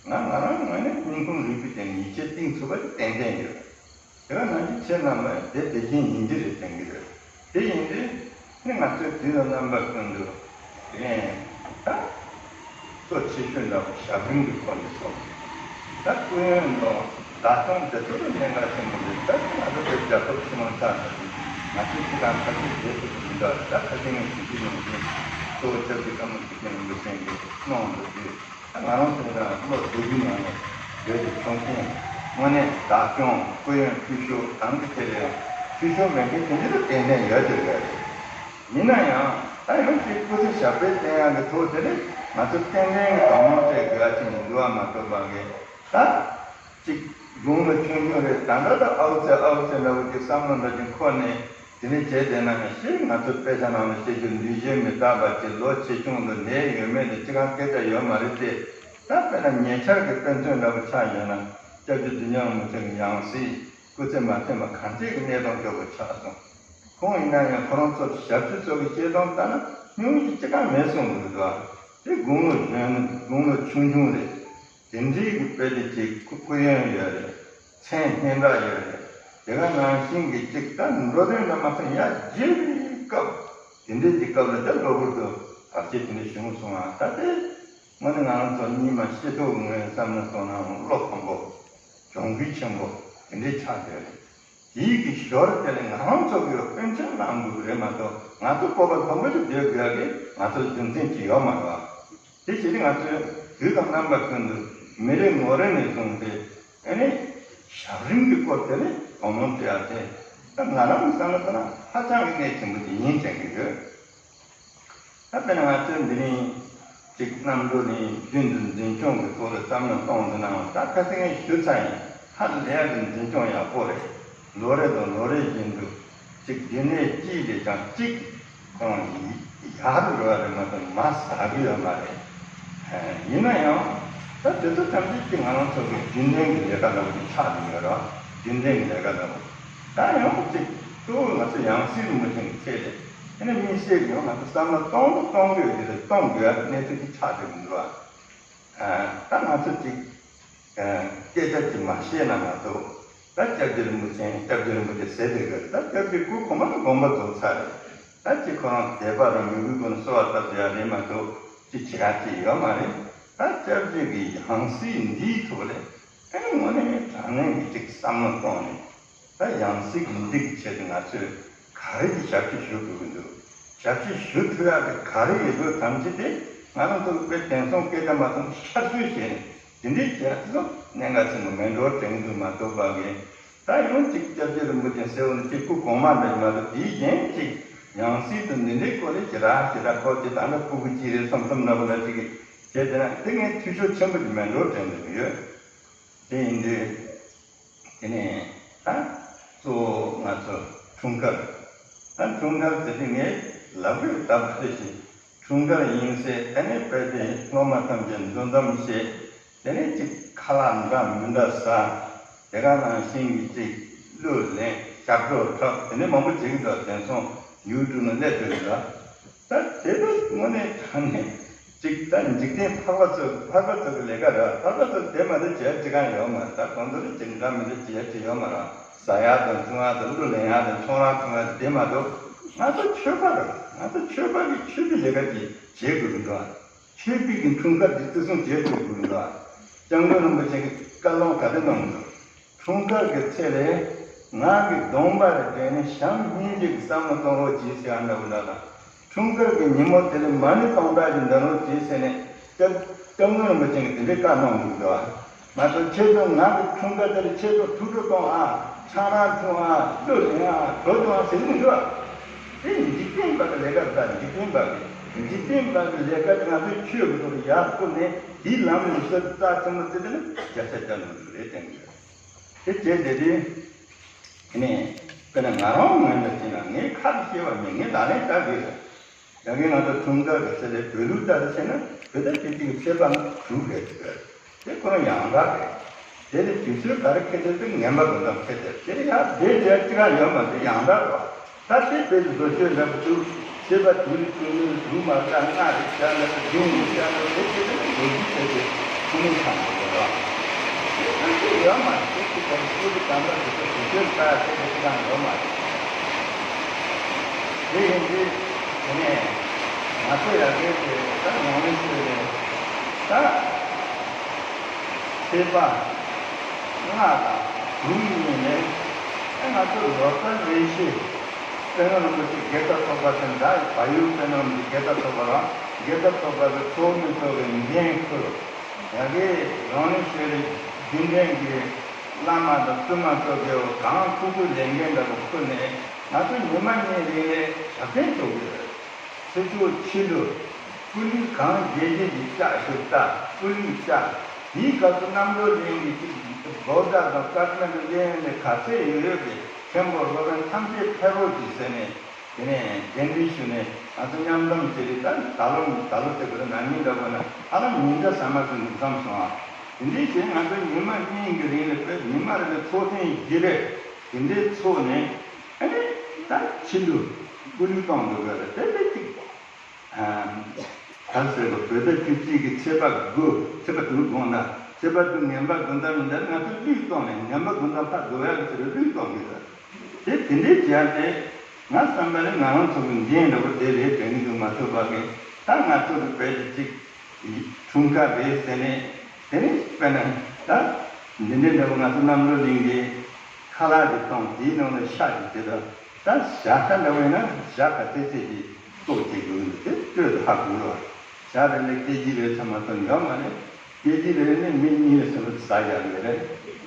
ང་ང་རང་ངོས་ནས་སྙིང་ཁུང་རུས་པའི་སྟེང་ནས་ཡིད་ཆེས་གཏིང་ཚུགས་པ་དེ་ཏན་ཏན་ཡོད། དེ་ག་ནང་བཞིན་ཁྱེད་རྣམ་པ་དེ་དེ་བཞིན་ཡིན་གྱི་རེད་དྲན་གྱི་རེད། དེ་ཡིན་དུས་ནི་ང་ཚོས་དུས་དང་རྣམ་པ་ཀུན་ཏུ་དེ་ད་གཙོ་ཆེ་ཤོས་འདྲ་པོ་ཞབས་རིམ་གྱི་སྐོར་ནས་སོ། ད་སྐུ་ཡོན་དང་བདག་སྐྱོང་དེ་ཚོ་ལ་གནད་འགག་ཆེན་པོ་རེད། ད་ང་ཚོ་དེ་རྒྱལ་ཁབ་ཕྱི་ནང་ཆ་ཚང་ང་ཚོས་ཅི་གང་ཐབས་ཤེས་བྱེད་ཐུབ་ཀྱི་མི་འདུག་ད་ཁ་སང་ངས་ཞུ་རྒྱུ་ནང་བཞིན་གཙོ་བོ་སྐྱབས་རྗེ་ཀརྨ་ཐུབ་བསྟན་རིན་པོ་ཆེ་གིས་གནང་འདུག་དུས། ང་རང་ཚོ་ལ་བློ་བདེ་སྐྱིད་ངང་ནས་བོད་ཀྱི་ཆོག་མཆན་དངོས་གནས་བདག་སྐྱོང་སྐུ་ཡོན་ཕུལ་ཤོག་གང་གི་ཐད་ལ་ཡང་ཕུལ་ཤོག་མེད་མཁན་དེ་འདྲ་ཏན་ཏན་ཡོད་དེ་རེད། ཡིན་ན་ཡང་ད་ཡང་ཅིག་སྐུ་ཚེ་ཞབས་པད་བརྟན་ཡག་གི་ཐོག་དེ་ནི་ང་ཚོ་ཏན་ཏན་གྱི་དོ་སྣང་སྤྲད་དགོས་ཡ་ཅིག་མི་འདུག་བ་མ་གཏོགས་པ་གི་ད། གཅིག་དགུང་ལོ་ཆུང་ཆུང་རེད། ད་ལྟ་ད་ཨའུ་ཙེ་ཨའུ་ཙེ་འདྲ་བོ་ཅིག་བསམ་བློ་འདྲ་ཅིག་འཁོར་ནས་དེ་ནས་བྱས་བསྡད་ན་ཡང་ཤེས། ང་ཚོ་དཔེ་ཆ་ནང་ལ་བཤད་རྒྱུ་ལུས་བཞིན་མི་རྟག་པ་ཅིག་ལོ་ཆེ་ཆུང་དུ་ནད་ཡོད་མེད་དེ་ཅི་གང་སྐད་ཆ་ཡོད་མ་རེད་དེ། ད་དཔེར་ན་ཉེ་ཆར་གྱི་དཔེ་མཚོན་འདྲ་བོ་ཆགས་ཡོད་ན་སྐྱབས་རྗེ་འཇམ་དབྱངས་རིན་པོ་ཆེ་གི་ཡང་སྲིད་སྐུ་ཚེ་མ་བརྟན་པ་གང་ཅིའི་གནས་སྟངས་སྐྱོ་པོ་ཆགས་སོང་། ཁོང་ཡིན་ན་ཡང་ཁོ་རང་ཚོ་ཞབས་ཕྱི་ཚོ་གི་བཤད་སྟངས་ལྟར་ན་སྙུང་གཞི་ཅི་གང་མེད་སོང་གི་འདུག་དེ་དགུང་ལོ་གཞོན་དགུང་ལོ་ཆུང་ཆུང་རེད། དེ་འདྲའི་གི་དཔེ་དེ་ཅིག་སྐུ་སྐུ་ཡོན་ཡོད་རེད། མཚན་སྙན་གྲགས་ཡོད་རེད། དེ་ག་ནང་བཞིན་གྱི་ཅིག་ད་འགྲོ་དོན་འདྲ་མ་ཚང་ཡ་རྗེ་རེད་སྐབས། དེ་འདྲའི་གི་སྐབས་ལ་ད་གློ་བུར་དུ་བར་ཆད་དེ་འདྲ་བྱུང་སོང་ང་། ད་དེ་དངོས་གནས་ང་རང་ཚོ་གཉིས་མ་ཤེས་ཐུབ་ངོས་བསམ་བློ་གཏོང་ན་བློ་ཕམ་པོ། གྱོང་གུད་ཆེན་པོ་དེ་འདྲའི་ཆགས་བསྡད་རེད། དེའི་གི་ཞོར་དེ་ལ་ང་རང་ཚོ་གི་དཔེ་མཚོན་བླང་དགོས་ཀྱི་རེད་མ་གཏོགས་ང་ཚོ་སྤོབས་པ་ལྷོད་པོ་ཞིག་སྡོད་དགོས་ཀྱི་ང་ཚོ་རྒྱུ་མཚན་ཅིག་ཡོད་མ་རེད་བ། དེ་བྱས་ཏེ་ང་ཚོས་དུས་དང་རྣམ་པ་ཀུན་ཏུ་མི་རེ་ངོ་རེ་ནས་བཟུང་སྟེ་ཨ་ནི་ཞབས་རིམ་གྱི་སྐོར་དེ་ལ་དོ་སྣང་སྤྲད་ཡ་དེ་ད་ང་རང་གི་བསམ་བློ་ལྟར་ན་ཧ་ཅང་གི་གནད་ཆེན་པོ་ཅིག་ཡིན་དྲན་གྱི་ཡོད། ད་དཔེར་ན་ང་ཚོས་འདི་ནས་ཅིག་གནམ་གྲུ་ནས་རྒྱུན་དུ་འཛིན་སྐྱོང་གི་ཐོག་ལ་བསམ་བློ་གཏོང་འདི་ནའང་ད་ཁ་སང་ངས་ཞུ་ཚར་ཡིན། ཧ་ལས་ཡག་གི་འཛིན་སྐྱོང་ཡག་པོ་རེད། ལོ་རེ་དང་ལོ་རེ་བཞིན་དུ་ཅིག་རྒྱུན་ལས་གཅིག་ལས་ཀྱང་གཅིག་ཁོང་ཡག་རུ་འགྲོ་བ་རེད་མ་གཏོགས་མ་ཟ་གི་ཡོད་མ་རེད། ཡིན་ན་ཡང་ད་དེ་ཚོ་ཐམས་ཅད་ཀྱིས་ང་རང་ཚོ་གི་རྒྱུན་ལྡན་གྱི་ལས་ཀ་འདྲ་བོ་ཅིག་ཆགས་ནས་ཡོད་ར། རྒྱུན་ལྡན་གྱི་ལས་ཀ་འདྲ་བོ། ད་ཡང་ཅིག་གཙོ་བོ་ང་ཚོ་ཡང་སྲིད་རིན་པོ་ཆེ་གི་ཆེད་ལས། དེ་ནས་དམིགས་བསལ་གྱི་ཡང་ང་ཚོ་བསམ་བློ་གཏོང་དུ་གཏོང་དགོས་ཀྱི་རེད། གཏོང་དགོས་ཡ་གནས་ཚུལ་ཅིག་ཆགས་བསྡད་མི་འདུག་ཨ། ད་ང་ཚོ་ཅིག་སྐད་ཆ་ཅིག་མ་བཤད་ན་མ་གཏོགས་ད་སྐྱབས་རྗེ་རིན་པོ་ཆེ་སྐྱབས་རྗེ་རིན་པོ་ཆེ་ཟེར་བསྡད་ཀྱི་རེད། ད་སྐྱབས་རྗེ་སྐུ་གོང་མ་ལ་དགོངས་པ་རྫོགས་ཚར་རེད། ད་ཅིག་ཁོ་རང་དད་པ་དང་མོས་གུས་ཀུན་གསོལ་བ་བཏབ་བསྡད་ཡ་རེད་མ་གཏོགས་ཅིག་བྱེད་ཡ་ཅིག་ཡོད་མ་རེད། ད་སྐྱབས་རྗེ་གི་ཡང་སྲིད་འདིའི་ཐོག་ལ་ཨེ་དངོས་གནས་དྲང་གནས་ཀྱི་ཅིག་བསམ་བློ་གཏོང་ནས། ད་ཡང་སྲིད་ཀྱི་འདི་གི་ཆེད་དུ་ང་ཚོས་ག་རེ་གི་ཞབས་ཕྱི་ཞུ་དགོས་ཀྱི་འདུག་ཞབས་ཕྱི་ཞུ་ཐུབ་ཡག་གི་ག་རེ་ཡོད་དགོས་ཐམས་ཅད་དེ་ང་རང་ཚོ་དཔེ་དེང་སང་སྐད་ཆ་མ་གཏོགས་ཤར་བཤུས་བྱས་ནས་དེ་འདྲའི་བྱས་ཚོ་གནད་འགག་ཆེན་པོ་མེད་འགྲོ་དྲན་གྱི་འདུག་མ་གཏོགས་པ་གི་ད་ཡང་ཅིག་སྐྱབས་རྗེ་རིན་པོ་ཆེ་ཟེར་བ་ནི་ཅིག་སྐུ་གོང་མ་འདྲ་མ་གཏོགས་དེའི་རྒྱན་ཅིག་ཡང་སྲིད་དུ་འདི་འདྲའི་སྐོར་ལ་ཞེ་དྲག་ཞེ་དྲག་ཁོ་ཅིག་ད་ལྟ་སྤུ་གུ་གཅིག་རེད་བསམ་བསམ་འདྲ་པོ་འདྲ་ཅིག་གི་བྱས་དེ་ན་དེ་ངས་འཐུས་ཤོར་ཆེན་པོ་ཅིག་མེད་འགྲོ་དྲན་གྱི་ཡོད། དེ་ཡིན་དུས། དེ་ནས་ད་གཙོ་བོ་ང་ཚོ་འཁྲུངས་སྐར། ད་འཁྲུངས་སྐར་ཟེར་དུས་ངས་ལབ་དགོས་སྟབས་བདེ་ཞིག་འཁྲུངས་སྐར་ཡིན་ཟེར་དེ་ནས་དཔེ་དེ་སློབ་མ་ཐམས་ཅད་འདུ་འཛོམས་བྱས། དེ་ནས་ཅིག་ཁ་ལག་འདྲ་མི་འདྲ་ཟ། དེ་ག་ནང་བཞིན་གྱི་ཅིག་གླུ་ལེན་ཞབས་བྲོ་འཁྲབ་དེ་ནས་མང་པོ་བྱེད་ཀྱི་འདུག་དེང་སང་ཡུ་ཊུབ་ནང་སླེབས་འདུག་ལ། ད་དེ་ཚོ་དངོས་གནས་དྲང་གནས་ཅིག་ད་འཇིག་རྟེན་འཕགས་པ་ཚོ་འཕགས་པ་ཚོ་གི་ལས་ཀ་རེད། འཕགས་པ་ཚོ་དེ་མ་གཏོགས་བྱེད་ཡ་ཅི་གང་ཡོད་མ་རེད། ད་གང་ཚོ་ནི་ཅིག་འདྲ་མི་འདྲ་བྱེད་ཡ་ཅི་ཡོད་མ་རེད། ཟ་ཡ་དང་འཐུང་ཡ་དང་གླུ་ལེན་ཡ་དང་ཁྱོང་ར་འཐུང་ཡ་དེ་མ་གཏོགས་ང་ཚོ་ཆོས་པ་རེད། ང་ཚོ་ཆོས་པ་གི་ཆོས་པའི་ལས་ཀ་ཅིག་བྱེད་དགོས་ཀྱི་འདུག་ཆོས་པའི་གི་འཁྲུངས་སྐར་དེ་བརྩི་སྲུང་བྱེད་དགོས་ཀྱི་འདུག་སྐྱབས་མགོན་རིན་པོ་ཆེ་གི་བཀའ་ལུང་ག་དེ་གནང་འདུག་འཁྲུངས་སྐར་གྱི་ཚེ་ལས་ ངག་གི་གདོང་པར་བསྒྲེངས་ནས་ཞག་སྙིང་གཅིག་བསམ་བློ་གཏོང་རོགས་གྱིས་ཟེར་ཡ་འདྲ་བོ་འདྲ་དང་། འཁྲུངས་སྐར་གྱི་ཉིན་མོ་དེ་ལ་མ་ཎི་སྟོང་ཕྲག་ཅིག་འདོན་རོགས་གྱིས་ཟེར་ནས་སྐྱབས་སྐྱབས་མགོན་རིན་པོ་ཆེ་གིས་དེ་འདྲའི་བཀའ་གནང་འདུག་འདུག་བ། ང་ཚོ་ཁྱེད་ཚོ་ང་གི་འཁྲུངས་སྐར་དེར་ཁྱེད་ཚོ་ཐུགས་སྤྲོ་གཏོང་ཨ། ཆང་རག་འཐུང་ཨ། གླུ་ལེན་ཨ། བྲོ་བརྡུང་ཨ་ཟེར་གྱི་མི་འདུག་བ། དེ་འཇིག་རྟེན་པ་གི་ལས་ཀ་དང་། འཇིག་རྟེན་པ་གི་འཇིག་རྟེན་པ་གི་ལས་ཀ་དེ་ང་ཚོའི་ཆོས་ཀྱི་ཐོག་ལ་ཡར་བསྐུར་ནས། དེའི་ལམ་ལུགས་སྲོལ་རྩ་ཆེན་པོ་དེ་དེ་ནི་བརྒྱ་ཆ་བརྒྱ་ནོར་འཁྲུལ་རེད་དྲན་གྱི་ཡོད། དེ་བྱས་བསྡད་དུས། དེ་ནས་དཔེར་ན་ང་རང་ངོས་ནས་བྱས་ན། ངས་ཁ་ཏུ་བཤད་པ་མིན། ངས་ལག་ལེན་བསྟར་དགོས་ལ། ཡང་གི་ང་ཚོ་འཁྲུངས་སྐར་གྱི་ཚེ་ལས་བོད་ལུགས་ལྟར་བྱས་ན། བོད་ཟླ་བཅུ་གཅིག་གི་ཚེས་པ་ནི་དྲུག་རེད་ཟེར། དེ་ཁོ་རང་ཡང་དག་རེད། དེ་ནི་དུས་ཚོད་ག་རེ་འཁེལ་དེ་དེ་ངན་པ་དགུ་འདམ་འཁེལ་དེ། དེ་ཡང་དེ་དེ་གཅིག་རང་ཡོད་མ་རེད། ཡང་དག་རེད་བ། ད་དེ་དཔེ་བཟོ་བཅོས་འདྲ་པོ་འདུག། ཚེས་པ་དྲུག་ནི་བཅུ་གཉིས། དྲུག་མ་རེད་ན་ལྔ་རེད་ཟེར་ན། བདུན་ཡིན་ཟེར་ན། དེ་དེ་ནི་ལོ་རྒྱུས་བྱས་ཏེ་ཁུངས་ལུང་ཚང་མ་དགོས་རེད་བ། དེ་ལྟར་དེ་ཡོད་མ་རེད། དེ་དེ་ལྟར་སྐུ་ཚེ་གང་དག་དེ་ཚོ་དུས་ཚོད་ལྟར་དེ་དེ་གཅིག་རང་ཡོད་མ་རེད། དེ་ཡིན་དུས་དེ་ནས་ང་ཚོ་ཡ་གི་དེ་ད་ཡོང་ལེ་ཤོད་རེད། ད་ཚེས་པ་ལྔ་དང་དྲུག་ཉིན་ནས། ཨེ་ང་ཚོ་ལོ་ལྟར་རེ་བཞིན་དཔལ་ལྡན་རིན་པོ་ཆེ་དགེ་རྩ་ཚོགས་པ་དེ་འདྲ། བལ་ཡུལ་དཔལ་ལྡན་རིན་པོ་ཆེ་དགེ་རྩ་ཚོགས་པ་རང་། དགེ་རྩ་ཚོགས་པ་གི་ཚོགས་མི་ཚོ་གི་འགན་ཁུར། ཡ་གི་ཡོང་ལེ་ཤོད་རེད། རྒྱུན་ལྡན་གྱི་བླ་མ་དང་བཙུན་མ་ཚོ་གི་གང་ཁུག་ཁུག་ལས་འགན་འདྲ་པོ་ཁུར་ནས། ང་ཚོ་ཉི་མ་གཉིས་རིང་ལ་ཞབས་བརྟན་ཚོགས་ཀྱི་ཡོད། ཚེས་བཅུ་ཕྱི་དྲོ་སྐུ་ལུས་གང་རྒྱས་རྒྱས་ཀྱི་ལྕགས་ཞུ་ལྟ། སྐུ་ལུས་ལྕགས། དེའི་སྐབས་སུ་རྣམ་གྲོལ་གླིང་གི་གཅིག་བོད་ཟླ་དང་སྐར་མ་གི་གླིང་ལ་ག་ཚད་ཡོད་ཡོད་ཀྱི་མཁན་པོ་སློབ་དཔོན་ཐམས་ཅད་ཕེབས་རོགས་གྱིས་ཟེར་ནས། དེ་ནས་གདན་འདྲེན་ཞུས་ནས། ང་ཚོ་མཉམ་འཛོམས་བྱས་ཏེ། ད་ད་ལོ་ད་ལོ་ཟེར་དགོས་རེད། ན་ནིང་འདྲ་པོ་ན་ཧ་ལམ་ཉིན་གྲངས་ཟ་མ་ཟིན་དུ་འཛོམས་སོང་ཨ། དེ་འདྲའི་བྱས་ང་ཚོ་ཉི་མ་གཉིས་ཀྱི་རིང་ལ་དཔེ་ཉི་མ་རེ་ལ་ཚོགས་ཐེངས་བཞི་རེ། དེ་འདྲའི་ཚོགས་ནས། ཨ་ནི་ད་ཕྱི་དྲོ་སྐུ་ལུས་གཏོང་འདུག་ག་རེད། དེ་དེ་གཅིག་པོ། ཨ། ག་ཟེར་བ། བོད་ཟླ་བཅུ་གཅིག་གི་ཚེས་པ་དགུ། ཚེས་པ་དྲུག་དགོངས་ན། ཚེས་པ་དྲུག་ངན་པ་དགུ་འདམ་ཡིན་ད། ང་ཚོ་གླུད་གཏོང་ནས་ངན་པ་དགུ་འདམ་ཕར་བཟློག་ཡག་གི་ཚུལ་གླུད་གཏོང་གི་ཡོད། དེ་དེ་འདྲའི་བྱས་ཏེ། ང་བསམ་པ་ལ་ང་རང་ཚོ་གི་འགན་འདྲ་པོ་དེ་རེད་དྲན་གྱི་འདུག། མ་ཐུབ་པ་གི། ད་ང་ཚོ་གི་བོད་ཀྱི་གཅིག་འཁྲུངས་སྐར་རེད་ཟེར་ནས། དེ་ནས་དཔེར་ན་ད་འདི་འདྲའི་འདྲ་པོ་ང་ཚོ་རྣམ་གྲོལ་གླིང་གི་ཁ་ལག་ཅིག་གཏོང་། དེའི་ནང་ལ་ཤ་ཅིག་བྱེད་དང་། ད་ཞག་ཁ་འདྲ་བས་ན་ཞག་ཁ་ཚེ་ཚད་ཀྱི་ལྟོ་བྱེད་དགོས་ནི་དེ་སྤྲོད་དུ་ཧ་གོ་རོགས། ཞག་རེ་ལ་སྐད་ཅིག་རེ་ཚང་མ་སྟོན་ཡོད་མ་རེད། སྐད་ཅིག་རེ་ནས་མི་གཉིས་རེ་ཟིན་པ་ཟ་ཡག་ཡོད་རེད།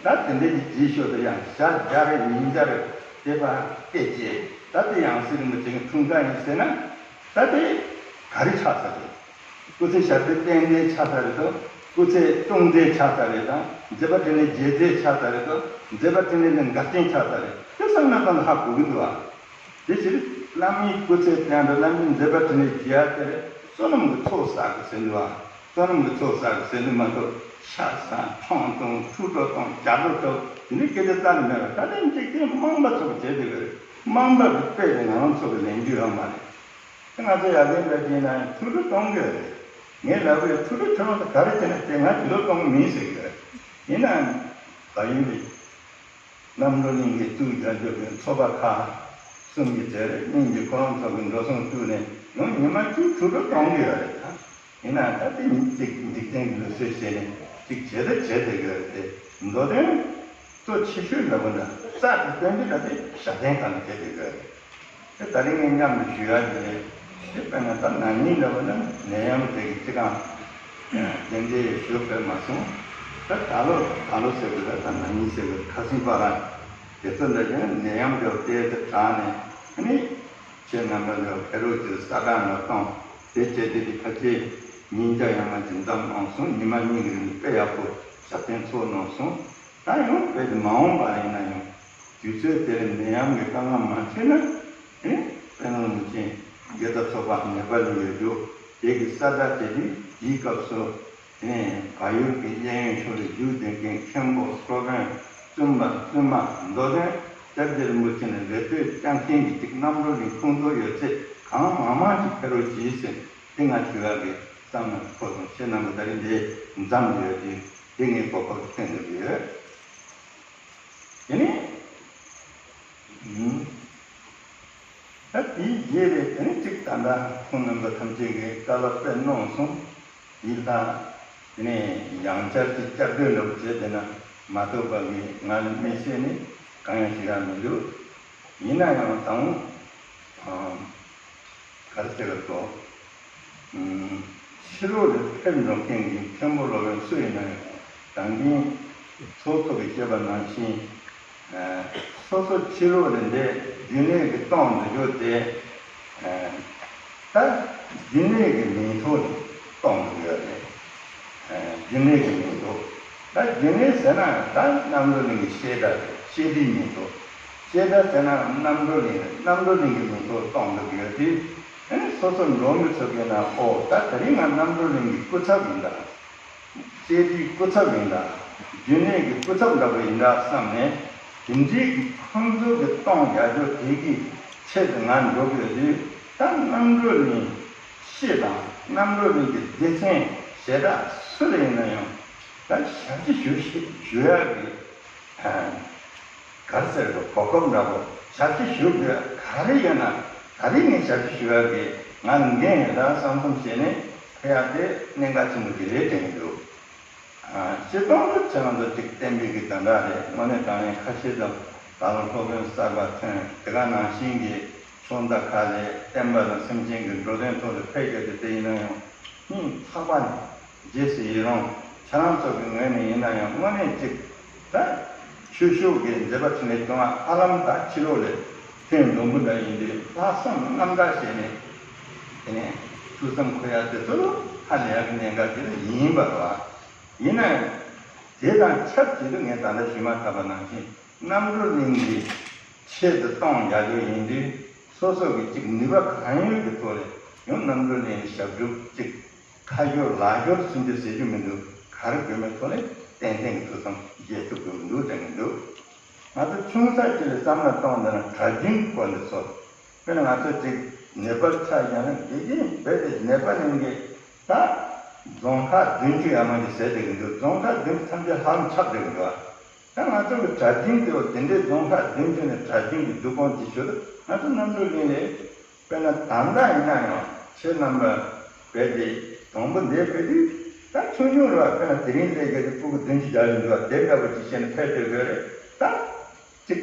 ད་དེ་འདྲ་གི་རྗེས་ཤོག་ཏུ་ཡང་ཞག་བརྒྱ་རེ་ཉིས་བརྒྱ་རེ་དེ་ཕར་སྐད་ཅེས། ད་དེ་ཡང་སྲིད་རིན་པོ་ཆེ་གི་འཁྲུངས་སྐར་ཡིན་ཟེར་ན། ད་དེ་ག་རེ་ཆགས་ས་རེད། སྐུ་ཚེ་ཞབས་པད་བརྟན་ལྡན་ཆགས་ས་རེད་དོ། སྐུ་ཚེ་ཀྲུང་མཛེས་ཆགས་ས་རེད་དང་། མཛད་པ་འཕྲིན་ལས་རྒྱས་མཛད་ཆགས་ས་རེད་དོ། མཛད་པ་འཕྲིན་ལས་ལ་འགལ་རྐྱེན་ཆགས་ས་རེད། དེ་བསམ་ན་ཙམ་ལ་ཧ་གོ་གི་འདུག་ཨ། དེ་ཕྱིར་བླ་མའི་སྐུ་ཚེ་བརྟན་དང་བླ་མའི་མཛད་པ་འཕྲིན་ལས་རྒྱས་ཡ་དེར་བསོད་ནམས་ཀྱི་ཚོགས་བསགས་དགོས་ཟེར་འདུག་ཨ། བསོད་ནམས་ཀྱི་ཚོགས་བསགས་དགོས་ཟེར་འདུག་མ་གཏོགས། ཤ་ཟ། ཁྲོམ་གཏོང་། ཁྲུས་གྲོགས་གཏོང་། ཇ་ཕོར་འཐུང་། དེ་འདྲའི་སྐད་ཆ་རྩ་ནས་མེད་པ། ད་ལྟའི་འཇིག་རྟེན་རྨོངས་པ་ཚོ་གིས་བྱས་བསྡད་ཡོད་རེད། རྨོངས་པ་གི་དཔེ་དེ་ང་རང་ཚོ་གིས་ལེན་རྒྱུ་ཡོད་མ་རེད། ང་ཚོ་ཡར་རྒན་འདྲ་བྱས་ན་ཡང་ཁྲུས་གྲོགས་གཏོང་གི་རེད། ངས་ལབ་པའི་ཁྲུས་གྲོགས་ཁྱོད་རང་ཚོ་ག་རེ་བྱས་ན་བྱས། ང་ཁྲུས་གྲོགས་གཏོང་གི་མིན་ཟེར་གི་རེད། ཡིན་ནའང་ད་ཡིན་པའི་རྣམ་གྲོལ་གླིང་གི་གཙུག་རྒྱན་ཆོས་ཀྱི་ཚོགས་པ་ཁག་གསུམ་གྱི་གྲས་རེད། གཉིས་ཀྱིས་ཁོ་རང་ཚོ་གི་འགྲོ་སོང་བཙུགས་ནས་ཡང་ཉི་མ་གཅིག་ཁྲུས་གྲོགས་གཏོང་གི་ཡོད་རེད་ད། ཡིན་ནའང་ད་དེ་ཉིད་ཅིག་འཇིག་རྟེན་གྱི་ལུགས་སྲོལ་བྱས་ནས་ཅིག་བྱེད་ད་བྱེད་བསྡད་ཡོད་རེད་དེ། མདོ་དོན་གཙོ་ཆེ་ཤོས་འདྲ་པོ་འདྲ་རྩ་དེ་སྟོན་རྒྱུ་ད་དེ་ཞབས་བརྟན་སྒང་ལ་བྱེད་དགོས་ཀྱི་རེད། དེ་ད་རིང་ངས་མཉམ་དུ་ཞུ་ཡག་དེ་རེད། དེ་དཔེར་ན་ད་ན་ནིང་འདྲ་པོ་ན་ནད་ཡམས་དེ་གི་སྤྱི་བསྒང་དེ་འདྲའི་ཞུ་ཕོད་མ་སོང་། ད་ད་ལོ་ད་ལོ་ཟེར་དགོས་རེད། ད་ན་ནིང་ཟེར་དགོས་རེད། ཁ་སང་བར་དེ་ཚོ་འདྲ་ཀྱང་ནད་ཡམས་འདྲ་པོ་དེ་དེ་དྲག་ནས། ཨ་ནི། ཁྱེད་རྣམ་པ་ལ་ཕེབས་རོགས་ཀྱི་ས་བཀྲ་ནང་གཏོང་། དེ་བྱས་ཏེ་དེ་ཕལ་ཆེར་ཉིན་བརྒྱ་ཡང་མ་ཅིག་འཛོམས་ཡོང་སོང་། ཉི་མ་གཉིས་ཀྱི་རིང་དཔེ་ཡག་པོ་ཞབས་བརྟན་ཚོགས་གནང་སོང་། ད་ཡང་དཔེ་དེ་མ་འོངས་པ་ཡིན་ན་ཡང་དུས་ཚོད་དེར་ནད་ཡམས་ཀྱི་དཀའ་ངལ་མ་འཕྲད་ན། ཨེ། དཔལ་ནོར་མུ་ཆེན་དགེ་རྩ་ཚོགས་པ་ནེ་པ་ལི་ཡོད་རྒྱུ་དེ་གི་ས་བཀྲ་བྱས་ཏེ་དེའི་སྐབས་སུ། དེ་ནས་བལ་ཡུལ་གྱི་གཡས་གཡོན་ཕྱོགས་ལ་བཞུགས་བསྡད་མཁན་མཁན་པོ་སློབ་དཔོན་བཙུན་པ་བཙུན་མ་མདོ་དོན་སྐྱབས་རྗེ་རིན་པོ་ཆེ་ལ་རེ་ལྟོས་བསྐྱང་མཁན་གྱི་ཅིག་རྣམ་གྲོལ་གྱི་ཁོང་ཚོ་ཡོད་ཚད་གང་མང་མང་ཅིག་ཕེབས་རོགས་གྱིས་ཟེར། དེ་ང་ཞུ་ཡག་གི་བསམ་བློ་འཁོར་སོང་། ཁྱེད་རྣམ་པ་ད་རིང་འདིར་འཛོམས་ཡོད་དུས་དེ་ངའི་གོ་སྐབས་ཐོན་འདུག་ཡོད། དེ་ནས། ད་དེའི་རྗེས་ལ་དེ་ནས་གཅིག་ད་ལྟ་ཁོང་རྣམ་པ་ཐམས་ཅད་ཀྱིས་བཀའ་སློབ་དཔེ་གནང་སོང་། དེའི་ལྷག་དེ་ནས་ཡང་བསྐྱར་གྱི་བསྐྱར་ཟློས་འདྲ་པོ་བྱས་བསྡད་ན་མ་གཏོགས་པ་གི་ང་ལ་དམིགས་བསལ་ནས་ གང་ཡང་ཞུ་ཡ་མི་འདུག་ཡིན་ན་ཡང་དང་། ཨ། ག་རེ་ཟེར་དགོས། ཨ། ཕྱི་ལོགས་ལ་ཕེབས་འགྲོ་མཁན་གྱི་མཁན་པོ་སློབ་དཔོན་སུ་ཡིན་ན་ཡང་། ད་གིན་ཚོགས་ཐོག་གི་བཤད་པ་ནང་བཞིན། ཨ། སོ་སོ་ཕྱི་ལོགས་ལ་འདི་རྒྱུན་གནས་ཀྱི་གཏོང་འདི་རྒྱུ་དེ། ཨ། ད་རྒྱུན་གནས་ཀྱི་མིང་ཐོག་ནས་གཏོང་གི་ཡོད་རེད། ཨ། རྒྱུན་གནས་ཀྱི་མིང་ཐོག་ད་རྒྱུན་གནས་ཟེར་ན་ད་རྣམ་གྲོལ་གླིང་གི་བཤད་སྒྲ་རེད། བཤད་སྒྲའི་མིང་ཐོག་བཤད་སྒྲ་ཟེར་ན་རྣམ་གྲོལ་གླིང་རེད། རྣམ་གྲོལ་གླིང་གི་མིང་ཐོག་གཏོང་གི་ཡོད་དུས། ཨ་ནི་སོ་སོ་འགྲོ་མི་ཚོ་གིས་ན། ཨོ། ད་དེ་རིང་ང་རྣམ་གྲོལ་གླིང་གི་སྐུ་ཚབ་ཡིན་ད། བཤད་སྒྲའི་སྐུ་ཚབ་ཡིན་ད། རྒྱུན་གནས་ཀྱི་སྐུ་ཚབ་འདྲ་པོ་ཡིན་ད་བསམ་ནས། དེ་འདྲའི་གི་ཁོང་ཚོ་གི་གཏོང་རྒྱག་རྒྱུ་དེ་གི་ཆེད་དུ་ང་འགྲོ་དགོས་དུས། ད་རྣམ་གྲོལ་གླིང་སྤྱི་དང་རྣམ་གྲོལ་གླིང་གི་སྡེ་ཚན་ཞེ་དྲག་སུ་ལ་ཡིན་ན་ཡང་ད་ཞབས་ཕྱི་ཞུ་ཞུ་ཡག་གི། ཨ། ག་རེ་ཟེར་དགོས། གོ་སྐབས་འདྲ་པོ། ཞབས་ཕྱི་ཞུ་དགོས་ག་རེ་ཡོད་ན། ད་རིང་ངས་ཞབས་ཕྱི་ཞུ་ཡག་གི་ང་ལ་འགན་ཡོད་ད་བསམ་བསམ་བྱས་ནས་ཕེབས་ཡག་དེ་གནད་འགག་ཆེན་པོ་ཅིག་རེད་དྲན་གྱི་འདུག་ཨ། སྤྱིར་བཏང་དུ་ཁྱེད་རང་ཚོ་ཅིག་བསྟན་པའི་གི་གདན་གྲགས་རེད། དངོས་གནས་དྲང་གནས་ཁ་ཤས་ཙམ་ད་ལོ་སློབ་དཔོན་གསར་པ་ཐོན། དེ་ག་ནང་བཞིན་གྱི་ཕྱོགས་མཐའ་ཁག་ལས་བསྟན་པ་དང་སེམས་ཅན་གྱི་འགྲོ་དོན་ཐོག་ལ་ཕེབས་རྒྱུ་དེ་དེ་ཡིན་ན་ཡང་། སྙིང་ཐག་པ་ནས་རྗེས་སུ་ཡི་རང་། ཁྱེད་རང་ཚོ་གི་ངོས་ནས་ཡིན་ན་ཡང་དངོས་གནས་ཅིག་ད་ཆོས་ཕྱོགས་ཀྱི་མཛད་པ་འཕྲིན་ལས་སྐྱོང་བ་ཧ་ལམ་ད་ཕྱི་ལོགས་ལ་ཐོན་འདུག་པ་འདྲ་ཡིན་དུས། ལྷག་བསམ་རྣམ་དག་བྱས་ནས་དེ་ནས་ཐུགས་བསམ་འཁོར་ཡག་དེ་ཚོ་ཧ་ལས་ཡག་གི་གནད་འགག་དེ་ལ་ཡིན་པ་རེད་བ། ཡིན་ན་ཡང་དེ་དང་ཆབས་ཅིག་ཏུ་ངས་ད་ལྟ་ཞུས་མ་ཐག་པ་ནང་བཞིན་རྣམ་གྲོལ་གླིང་གི་ཆེད་དུ་གཏོང་རྒྱག་རྒྱུ་ཡིན་དུས། སོ་སོ་གི་ཅིག་ནུས་པ་གང་ཡོད་ཀྱི་ཐོག་ལ་ཡང་རྣམ་གྲོལ་གླིང་ཞབས་བྲོ་ཅིག་ཁ་སྦྱོར་ལག་སྦྱོར་ཚུན་ཆད་ཟེར་རྒྱུ་མི་འདུག་ག་རེ་དགོས་མེད་ཐོག་ནས་ཏན་ཏན་གྱི་ཐུགས་བསམ་བཞེས་ཐུབ་དགོས་ཀྱི་འདུག་དྲན་གྱི་འདུག་ང་ཚོ་ཆུང་ས་ཅིག་ལ་བསམ་བློ་གཏོང་འདོད་ན་གྲྭ་རྒྱུན་སྐོར་ནས་ཚོ། དཔེར་ན་ང་ཚོ་ཅིག་ནེ་པཱལ་ཆ་བཞག་ན། དགེ་རྒན་རྦད་དེ་ནེ་པཱལ་གླིང་གི་ད་རྫོང་ཁག་བདུན་ཅུ་ཡར་མར་གྱི་ཟེར་བསྡད་ཀྱི་འདུག་རྫོང་ཁག་བདུན་ཅུ་ཐམས་ཅད་ཧ་ལམ་ཁྱབ་བསྡད་ཀྱི་འདུག་ད་ང་ཚོ་གི་གྲྭ་རྒྱུན་དེ་འོ་དེ་འདྲའི་རྫོང་ཁག་བདུན་ཅུ་ནས་གྲྭ་རྒྱུན་གྱི་བསྡུ་སྐོང་བྱེད་ཞོར་དུ་ང་ཚོ་རྣམ་གྲོལ་གླིང་ལས། དཔེར་ན་ད་ལྟ་ཡིན་ན་ཡང་ཁྱེད་རྣམ་པ་རྦད་དེ་དང་པོ་འདིར་ཕེབས་དུས་ད་ཆུང་ཆུང་རེད་བ། དཔེར་ན་དེ་རིང་སླེབས་མཁན་དེ་སྤུ་གུ་བདུན་ཅུ་བརྒྱད་ཅུ་འདུག་བ། དེ་འདྲ་པོ་ཅིག་བྱས་ནས་ཕེབས་བསྡད་དགོས་རེད་ད། ཅིག་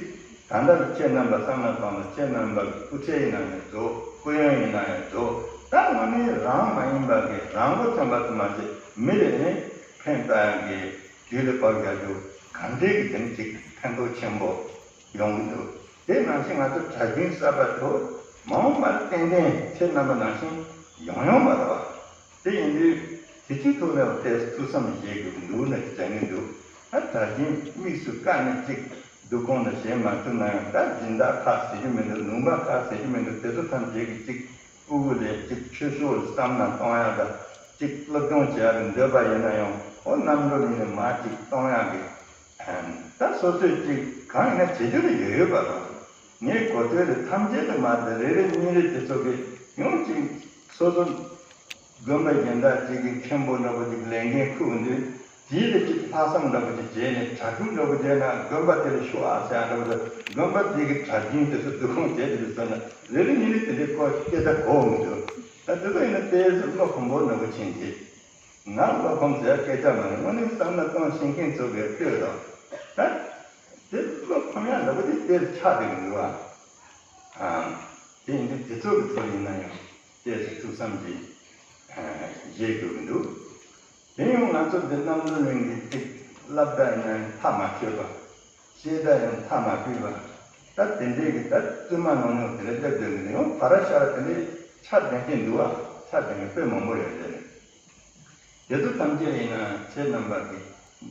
ད་ལྟ་ལ་ཁྱེད་རྣམ་པ་བསམ་བློ་བཏང་ན། ཁྱེད་རྣམ་པ་གི་སྐུ་ཚེ་ཡིན་ན་ཡང་རྫོགས། སྐུ་ཡོན་ཡིན་ན་ཡང་རྫོགས། ད་དངོས་གནས་རང་མ་ཡིན་པ་གི་རང་མགོ་ཐོན་པ་ཙམ་མ་ཟད་མི་ལ་ནི་ཕན་བཏགས་ཡག་གི་དུས་ལ་བབ་ཡག་རྒྱུ་གང་འདྲའི་གི་དེ་ནི་ཅིག་ཕན་ཐོགས་ཆེན་པོ་ཡོང་གི་འདུག་དེ་ནང་བཞིན་ང་ཚོ་གྲྭ་རྒྱུན་གསར་པ་ཚོ་མ་འོངས་པར་ཏན་ཏན་ཁྱེད་རྣམ་པ་ནང་བཞིན་ཡོང་ཡོང་མ་རེད་བ། དེ་ཡིན་དུས་དེ་ཚོའི་ཐོག་ལ་ཏོག་ཙམ་ཐུགས་བསམ་བཞེས་དགོས་ཀྱི་འདུག་ན་དྲན་གྱི་འདུག་ད་གྲྭ་རྒྱུན་དམིགས་སུ་བཀར་ནས་ཅིག་བསྡུ་སྐོང་ལ་བྱེད་མ་ཐུབ་ན་ཡང་། ད་སྦྱིན་བདག་ཁག་ཟེར་རྒྱུ་མི་འདུག་ལུང་པ་ཁག་ཟེར་རྒྱུ་མི་འདུག་དེ་ཚོ་ཐམས་ཅད་ཀྱིས་ཅིག་སྤུ་གུ་ལ་ཅིག་ཆོས་ཕྱོགས་ལ་བསམ་བློ་གཏོང་ཡག་དང་། ཅིག་སློབ་སྦྱོང་བྱེད་ཡག་གི་འདོད་པ་ཡོད་ན་ཡང་། འོ་རྣམ་གྲོལ་གླིང་ནས་མར་ཅིག་གཏོང་ཡག་གི། ད་སོ་སོས་ཅིག་གང་ཡིན་ན་བྱེད་རྒྱུ་ལ་ཡོད་ཡོད་པ་རེད། ངས་གོ་ཐོས་ལ་ཐམས་ཅད་དུ་མ་དེ་རེ་རེ་གཉིས་རེ་དེ་ཚོ་གི་ཡང་ཅིག་སོ་སོ་དགོན་པ་གཞན་དག་ཅིག་གི་མཁན་པོ་འདྲ་པོ་ཅིག་ལས་འགན་ཁུར་འོང་དུས། དེའི་ལ་ཅིག་ལྷག་བསམ་འདྲ་པོ་ཅིག་བྱས་ནས། གྲྭ་ཕྲུག་འདྲ་པོ་བྱས་ན་དགོན་པ་དེ་ལ་ཤོག་ཨ་ཟེར་ཡག་འདྲ་པོ་དང་། དགོན་པ་དེ་གི་གྲྭ་རྒྱུན་དེ་ཚོ་བསྡུ་སྐོང་བྱས་དེ་ཚོ་ཟེར་ན། རེ་རེ་གཉིས་རེ་དེ་འདྲའི་སྐོར་སྐད་ཆ་གོ་འོང་གི་འདུག་ད་དེ་ཚོ་ཡིན་ན་ཏོག་ཙམ་བློ་ཕམ་པོ་འདྲ་པོ་ཕྱིན་ཏེ། ང་བློ་ཕམ་ཟེར་སྐད་ཆ་མ་རེད། དངོས་གནས་བསམ་བློ་གཏོང་ཤེས་མཁན་ཚོ་གིས་ལྟོས་དང་། ད་དེ་བློ་ཕམ་ཡག་འདྲ་པོ་དེ་དེར་ཆགས་བསྡད་ཀྱི་འདུག་ཨ། ཨ། དེ་ཡིན་དུས་དེ་ཚོ་གི་ཐོག་ཡིན་ན་ཡང་ཏོག་ཙམ་ཐུགས་བསམ་ཅིག་ཨ་བཞེས་དགོས་ཀྱི་འདུག་དེ་ཡང་ང་ཚོ་འདི་རྣམ་གྲོལ་གླིང་གི་ཅིག་སློབ་གྲྭ་ཡིན་ན་ཡང་མཐའ་མ་ཆོད་པ། བཤད་གྲྭ་ཡང་མཐའ་མ་ཕུད་པ། ད་དེ་འདྲའི་གི་ད་བཙུན་མ་ནང་ནང་དེ་འདྲ་སླེབས་སྡོད་མི་འདུག་ཡང་བ་ར་ཤ་ར་དེ་འདྲའི་ཆ་ལྡན་མཁན་འདུག་ཨ། ཆ་ལྡན་མཁན་དཔེ་མང་པོ་ཡོད་རེད། དེ་ཚོ་ཐམས་ཅད་ཡིན་ན་ཁྱེད་རྣམ་པ་གི་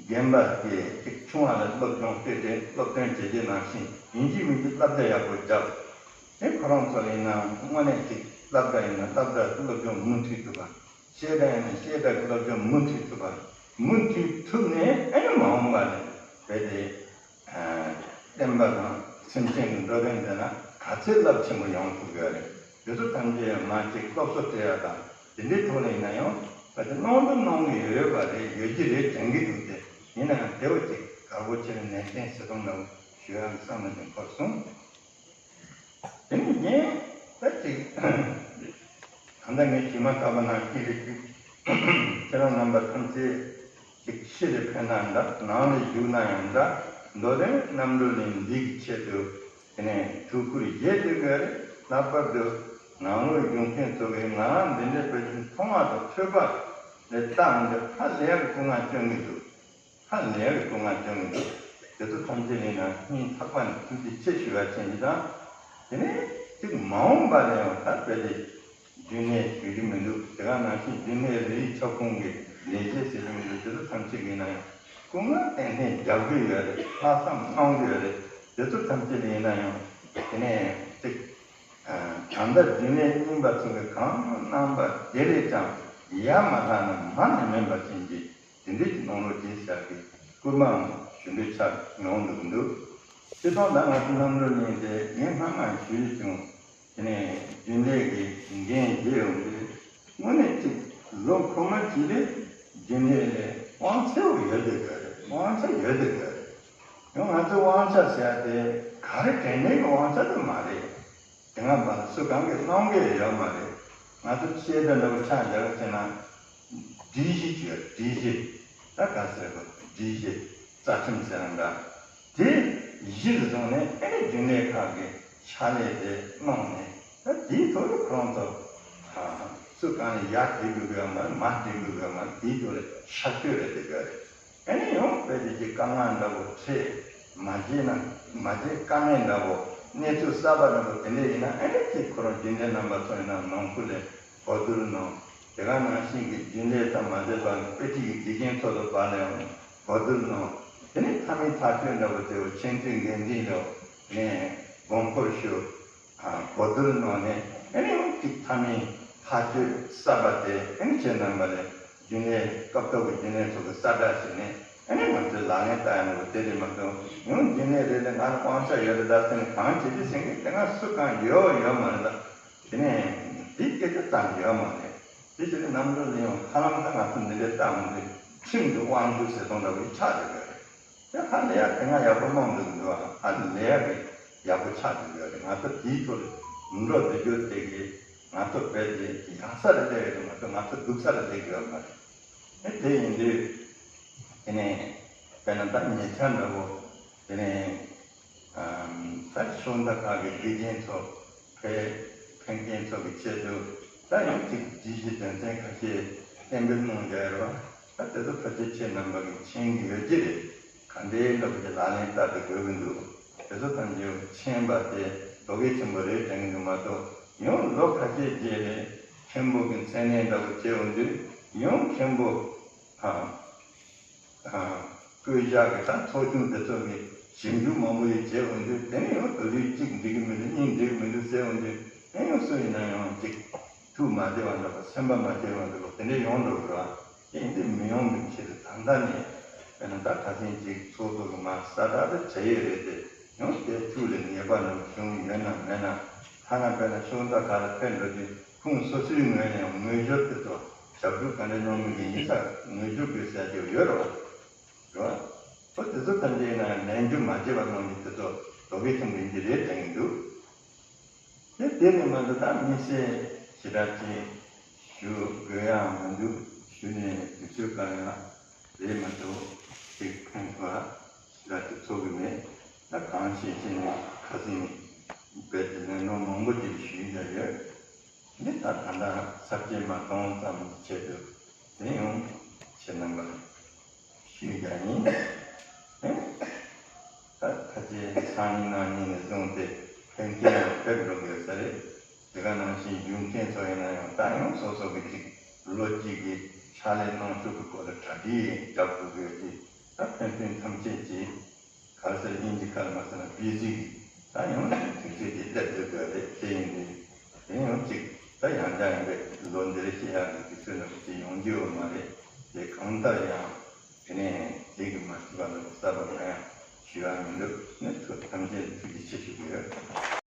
རྒན་པ་དེ་ཅིག་ཆུང་བ་ལ་སློབ་སྦྱོང་སྤྲད་དེ་སློབ་སྟོན་བྱེད་རྒྱུ་ནང་བཞིན་ཡིན་གཅིག་མིན་གཅིག་བསླབ་བྱ་ཡག་པོ་བརྒྱབ། དེ་ཁོ་རང་ཚོ་ལ་ཡིན་ན་དངོས་གནས་ཅིག་བསླབ་གྲྭ་ཡིན་ན་བསླབ་གྲྭ་སློབ་སྦྱོང་མུ་མཐུད་ཐུབ་པ། བཤད་གྲྭ་ཡིན་ན་བཤད་གྲྭ་གི་སློབ་སྦྱོང་མུ་མཐུད་ཐུབ་པ། མུ་མཐུད་ཐུབ་ནས་ཨ་ནི་མ་འོངས་པ་ལ་རྦད་དེ་བསྟན་པ་དང་སེམས་ཅན་གྱི་འགྲོ་དོན་དེ་ལ་ག་ཚོད་རླབས་ཆེན་པོ་ཡོང་ཐུབ་ཡོད་རེད། དེ་ཚོ་ཐམས་ཅད་མ་ཅིག་སློབ་གསོ་སྤྲད་ཡ་དང་དེ་འདྲའི་ཐོག་ནས་ཡིན་ན་ཡང་ད་ཅིག་གནང་དང་གནང་གི་ཡོད་ཡོད་པ་རེད། ཡོད་ཀྱི་རེད་དྲན་གྱི་འདུག་སྟེ། ཡིན་ན་ཡང་དེ་བ་ཅིག་དགའ་པོ་ཆེ་ནས་ནན་ཏན་བྱེད་སྟངས་འདྲ་བོ་ཞུ་ཡ་གི་བསམ་བློ་ཅིག་འཁོར་སོང་། དེ་ནས་ངས་ད་ཅིག་ད་ལྟ་ངས་ཞུས་མ་ཐག་པ་ནང་བཞིན་རེད་ཅིག་ཁྱེད་རང་རྣམ་པ་ཐམས་ཅད་ཅིག་ཕྱི་ལ་ཕེབས་ན་འདྲ། ནང་ལ་བཞུགས་ན་ཡང་འདྲ། མདོ་དོན་རྣམ་གྲོལ་གླིང་འདི་གི་ཆེད་དུ་དེ་ནས་ཐུགས་ཁུར་བཞེས་ཏེ་གི་རེད། ལྷག་པར་དུ་ནང་ལོགས་བཞུགས་མཁན་ཚོ་གིས་ང་རང་འདི་འདྲའི་དཔེ་ཆ་མཐོང་བ་དང་ཐོས་པ་ལས་ལྟ་འོང་དུས་ཧ་ལས་ཡག་གི་སྐུ་ངལ་སྐྱོན་གྱི་འདུག་ཧ་ལས་ཡག་གི་སྐུ་ངལ་སྐྱོན་གྱི་འདུག་དེ་ཚོ་ཐམས་ཅད་ཡིན་ན་སྙིང་ཐག་པ་ནས་ཐུགས་རྗེ་ཆེ་ཞུ་བ་བྱེད་ཀྱི་དང་། དེ་ནས་ཅིག་མ་འོངས་པ་ལ་ཡང་ད་དཔེ་དེ་རྒྱུན་ལས་ཞུ་གི་མི་འདུག་དེ་ག་ནང་བཞིན་རྒྱུན་ལས་རེ་རེའི་ཁྱབ་ཁོངས་ཀྱི་ལས་བྱེད་ཟེར་གྱི་མི་འདུག་དེ་ཚོ་ཐམས་ཅད་ཀྱིས་ན་ཡང་སྐུ་ངལ་ཏན་ཏན་རྒྱག་གི་ཡོད་རེད། ལྷག་བསམ་གནང་གི་ཡོད་རེད། དེ་ཚོ་ཐམས་ཅད་ལ་ཡིན་ན་ཡང་དེ་ནས་ཅིག་ད་ལྟ་རྒྱུན་ལས་རྙིང་པ་ཚོ་གིས་གང་གནང་པ་དེ་ལས་ཀྱང་ཡར་མ་ལྷག་ན་མར་མི་མེད་པ་ཅན་གྱི་དེ་འདྲའི་གནང་རོགས་བྱེད་ཟེར་གྱི་སྐུལ་མའང་ཞུ་འདོད་ཆགས་ཡོང་འདུག་འདུག་སྤྱིར་བཏང་ད་ང་ཚོ་རྣམ་གྲོལ་གླིང་དེ་ངས་སྔ་མ་ཞུས་བྱུང་། དེ་ནས་རྒྱུན་ལས་ཀྱི་འགན་བཞེས་ཡོང་དུས་དངོས་གནས་ཅིག་ལོ་འཁོར་མ་གཅིག་རེ་རྒྱུན་ལས་ལས་དབང་ཚད་ཡོད་དེ་དགོས་རེད། དབང་ཚད་ཡོད་དེ་དགོས་རེད། ཡང་ང་ཚོའི་དབང་ཆ་ཟེར་ཡ་དེ་ག་རེ་དྲན་ནས་ཀྱི་དབང་ཆ་དེ་མ་རེད། དེ་སྔ་བར་སུ་གང་གིས་གནང་གི་ཡོད་མ་རེད། ང་ཚོ་ཤེས་དོན་འདྲ་པོ་ཆ་བཞག་ཟེར་ན། སྒྲིག་གཞི་ཅིག་ཡོད། སྒྲིག་གཞི། ད་ག་ཟེར་དགོས། སྒྲིག་གཞི། རྩ་ཁྲིམས་ཟེར་ན་འདྲ། དེ་གཞིར་བཟུང་ནས་ཨེ་རྒྱུན་ལས་ཁག་གི་ཕྱག་ལས་དེ་གནང་ནས་ད་དེའི་ཐོག་ལ་ཁོ་རང་ཚོ་སུ་གང་ལ་ཡར་འགྲིག་དགོས་ཡོད་མ་རེད། མར་འགྲིག་དགོས་ཡོད་མ་རེད། དེའི་ཐོག་ལ་ཤར་བསྐྱོད་རེད་དེ་དགོས་རེད། ཨ་ནི་ཡང་དཔེ་དེ་གི་དཀའ་ངལ་འདྲ་པོ་འཕྲད་མ་བྱས་ན། མ་བྱས་དཀའ་ངལ་འདྲ་པོ་གནས་ཚུལ་གསར་པ་འདྲ་པོ་དེ་འདྲ་ཡིན་ན། ཨ་ནི་དེ་ཁོ་རང་རྒྱུན་ལས་རྣམ་པ་ཚོ་ཡིན་ན་ནང་ཁུལ་ལ་གོ་བསྡུར་གནང་། དེ་ག་ནང་བཞིན་གྱི་རྒྱུན་ལས་དང་མ་འབྲེལ་བ་དཔེ་ཁྲིད་ཀྱི་དགེ་རྒན་ཚོ་དང་བར་ལ་ཡང་གོ་བསྡུར་གནང་། དེ་ནས་མཐའ་མའི་ཐག་གཅོད་འདྲ་པོ་དེ་ཆེས་མཐོའི་འགན་འཛིན་ལ་ནས་དགོངས་སྐོར་ཞུ། གོ་བསྡུར་གནང་ནས་ཨ་ནི་ཡང་ཅིག་མཐའ་མའི་ཐག་གཅོད་གསར་པ་དེ་ཨ་ནི་ཁྱེད་རྣམ་པ་ལ་རྒྱུན་ལས་སྐབས་ཐོག་གི་རྒྱུན་ལས་ཚོ་གི་གསལ་བསྒྲགས་བྱས་ནས་ཨ་ནི་ང་ཚོས་ལག་ལེན་བསྟར་ཡ་ནོར་བ་དེ་རེད་མ་གཏོགས། ཡང་རྒྱུན་ལས་རེ་ལ་ང་ལ་དབང་ཆ་ཡོད་རེད་ད་ཟེར་ནས་གང་བྱེད་ཀྱི་ཟེར་མཁན་དེ་སྔ་སུ་གང་ཡོད་ཡོད་མ་རེད་ད། དེ་ནས་འདི་སྐད་ཆ་ཙམ་ཡོད་མ་རེད། དེ་ཕྱིར་རྣམ་གྲོལ་གླིང་ཧ་ལམ་ད་ང་ཚོ་འདི་འདྲའི་ལྟ་འོང་དུས་ཁྲིམས་ཀྱི་དབང་སྒྱུར་ཟེར་སྟངས་འདྲ་བོ་ཆགས་བསྡད་ཡོད་རེད། དེ་ཧ་ལས་ཡག་དེ་སྔ་ཡག་པོ་གནང་འདུག་འདུག་ཧ་ལས་ཡག་གི་ཡག་པོ་ཆགས་འདུག་ཡོད་རེད། ང་ཚོ་དེའི་ཐོག་ལ་འགྲོ་བསྡད་རྒྱུ་དེ་གིས་ང་ཚོ་རྦད་དེ་ཡག་ས་རེད་བསྡད་ཡོད་རེད་མ་གཏོགས་ང་ཚོ་སྡུག་ས་རེད་བསྡད་ཀྱི་ཡོད་མ་རེད། ཨེ་དེ་ཡིན་དུས་དེ་ནས་དཔེར་ན་ད་ཉེ་ཆར་འདྲ་བོ་དེ་ནས་ཨམ་ད་ཤོག་མདའ་ཁག་གི་དགེ་རྒན་ཚོ་ཕེབས། ཕེབས་མཁན་ཚོ་གི་ཆེད་དུ་ད་ཡང་ཅིག་སྒྲིག་གཞི་དོན་ཚན་ཁ་ཤས་གཏན་འབེབས་གནང་བཞག་ཡོད་རེད་བ། ད་དེ་ཚོ་ཕལ་ཆེར་ཁྱེད་རྣམ་པ་གིས་མཁྱེན་གྱི་ཡོད་ཀྱི་རེད། ག་འདྲའི་འདྲ་པོ་ཅིག་ལག་ལེན་བསྟར་ཏེ་དགོས་ཀྱི་འདུག་དེ་ཚོ་ཐམས་ཅད་མཁྱེན་པ་དེ་དོ་གལ་ཆེན་པོ་རེད་དྲན་གྱི་འདུག་མ་གཏོགས་ཡང་ལོ་ཁ་ཤས་རྗེས་ནས་མཁན་པོ་གི་མཚན་གནས་འདྲ་པོ་བྱས་ཡོང་དུས་ཡང་མཁན་པོ་ཨ། བསྐོས་བཞག་གི་ད་ཚོགས་ཆུང་དེ་ཚོ་གིས་ཞིབ་འཇུག་མང་པོ་ཡོད་བྱས་འོང་དུས་དེ་ནས་ཡང་དུ་ལུས་གཅིག་འགྲིག་གི་མི་འདུག་གཉིས་འགྲིག་གི་མི་འདུག་ཟེར་འོང་དུས་དེ་ཡང་སུ་ཡིན་ན་ཡང་གཅིག་ཐུགས་མ་བདེ་བ་འདྲ་པོ་སེམས་པ་མ་བདེ་བ་འདྲ་པོ་དེ་འདྲ་ཡོང་འགྲོ་གི་རེད་བ། དེ་ཡིན་དུས་མི་ཡོང་གི་ཆེད་དུ་ད་ལྟ་ནས་དཔེར་ན་ད་ཁ་སང་གཅིག་ཚོགས་གཙོ་གི་མ་གསལ་བསྒྲགས་དེ་བྱས་ཡོད་རེད་དེ་ཡང་དེ་ཐུགས་ལ་ངེས་པ་འདྲ་པོ་བྱུང་ཡོད་ན་མེད་ན་ཐ་ན་དཔེར་ན་ཤོག་མདའ་ཁག་ལ་ཕེབས་འགྲོ་དུས་ཁོང་སོ་སོའི་ངོས་ནས་ཡང་ངོས་སྦྱོར་དེ་ཚོ་ཞབས་ཞུ་ག་འདྲ་གནང་མི་འདི་ཡིན་ས་ངོས་སྦྱོར་དགོས་ཟེར་གྱི་ཡོད་རེད་བ། རེད་བ། ཨོ་དེ་ཚོ་ཐམས་ཅད་ན་ལན་འཇུ་མ་བྱས་པ་གནང་མི་དེ་ཚོ་དོ་གལ་ཆེན་པོ་ཡིན་གྱི་རེད་དྲན་གྱི་འདུག་དེ་དེ་ནས་མ་གཏོགས་ད་དམིགས་བསལ་ཞེ་དྲག་ཅིག་ཞུ་དགོས་ཡག་མི་འདུག་ཞུས་ནས་དུས་ཚོད་བཀག་ཡག་རེད་མ་གཏོགས་ཅིག་ཕན་ཐོགས་ཞེ་དྲག་ཅིག་ཚོར་གྱི་མེད། ད་གང་ཤེས་ཤེས་ནས་ཁ་སང་ནས་རྦད་དེ་ལན་ལོང་མང་པོ་ཅིག་ཞུས་བཞག་ཡོད། འདི་ལྟར་ད་ལྟ་ཚར་བཅད་མ་གཏོང་ཙམ་གྱི་ཆེད་དུ་དེ་ཡང་ཁྱེད་རྣམ་པར་ཞུས་ཀྱང་ཡིན། ད་ད་ཆ་སང་ཉིན་གནངས་ཉིན་ནས་བཟུང་སྟེ་ཕན་ཚུན་ཡང་ཕེབས་འགྲོ་དགོས་ས་རེད། དེ་ག་ནང་བཞིན་རྒྱུན་མཁན་ཚོ་ཡིན་ན་ཡང་ད་ཡང་སོ་སོ་གི་ཅིག་ལོ་གཅིག་གི་ཕྱག་ལས་གནང་ཕྱོགས་ཀྱི་སྐོར་ལ་གྲ་སྒྲིག་རྒྱག་དགོས་ཀྱི་ཡོད་དེ་ད་ཕན་ཚུན་ཐམས་ཅད་ཀྱིས། ག་རེ་ཟེར་དབྱིན་ཇི་སྐད་ལ་མ་ཟེར་ན་བི་ཟི་གི་ད་ཡང་དུས་ཚོད་དེ་སླེབས་བསྡད་པ་རེད། དེ་ཡིན་དུས་དེ་ཡང་གཅིག་ད་ཡང་བསྐྱར་ཡིན་པས་ལོ་འདིར་སྐྱེ་ཡག་གི་དུས་ཚོད་ནང་དེ་ཡོང་རྒྱུ་ཡོད་མ་རེད། དེ་གང་ལྟར་ཡང་དེ་ནས་དེ་གི་མ་ཤི་བ་ལ་གསར་པ་གང་ཡང་ཞུ་ཡག་མི་འདུག་ནི་ཚོ་ཐམས་ཅད་ཐུགས་རྗེ་ཆེ་ཞུ་གི་ཡོད།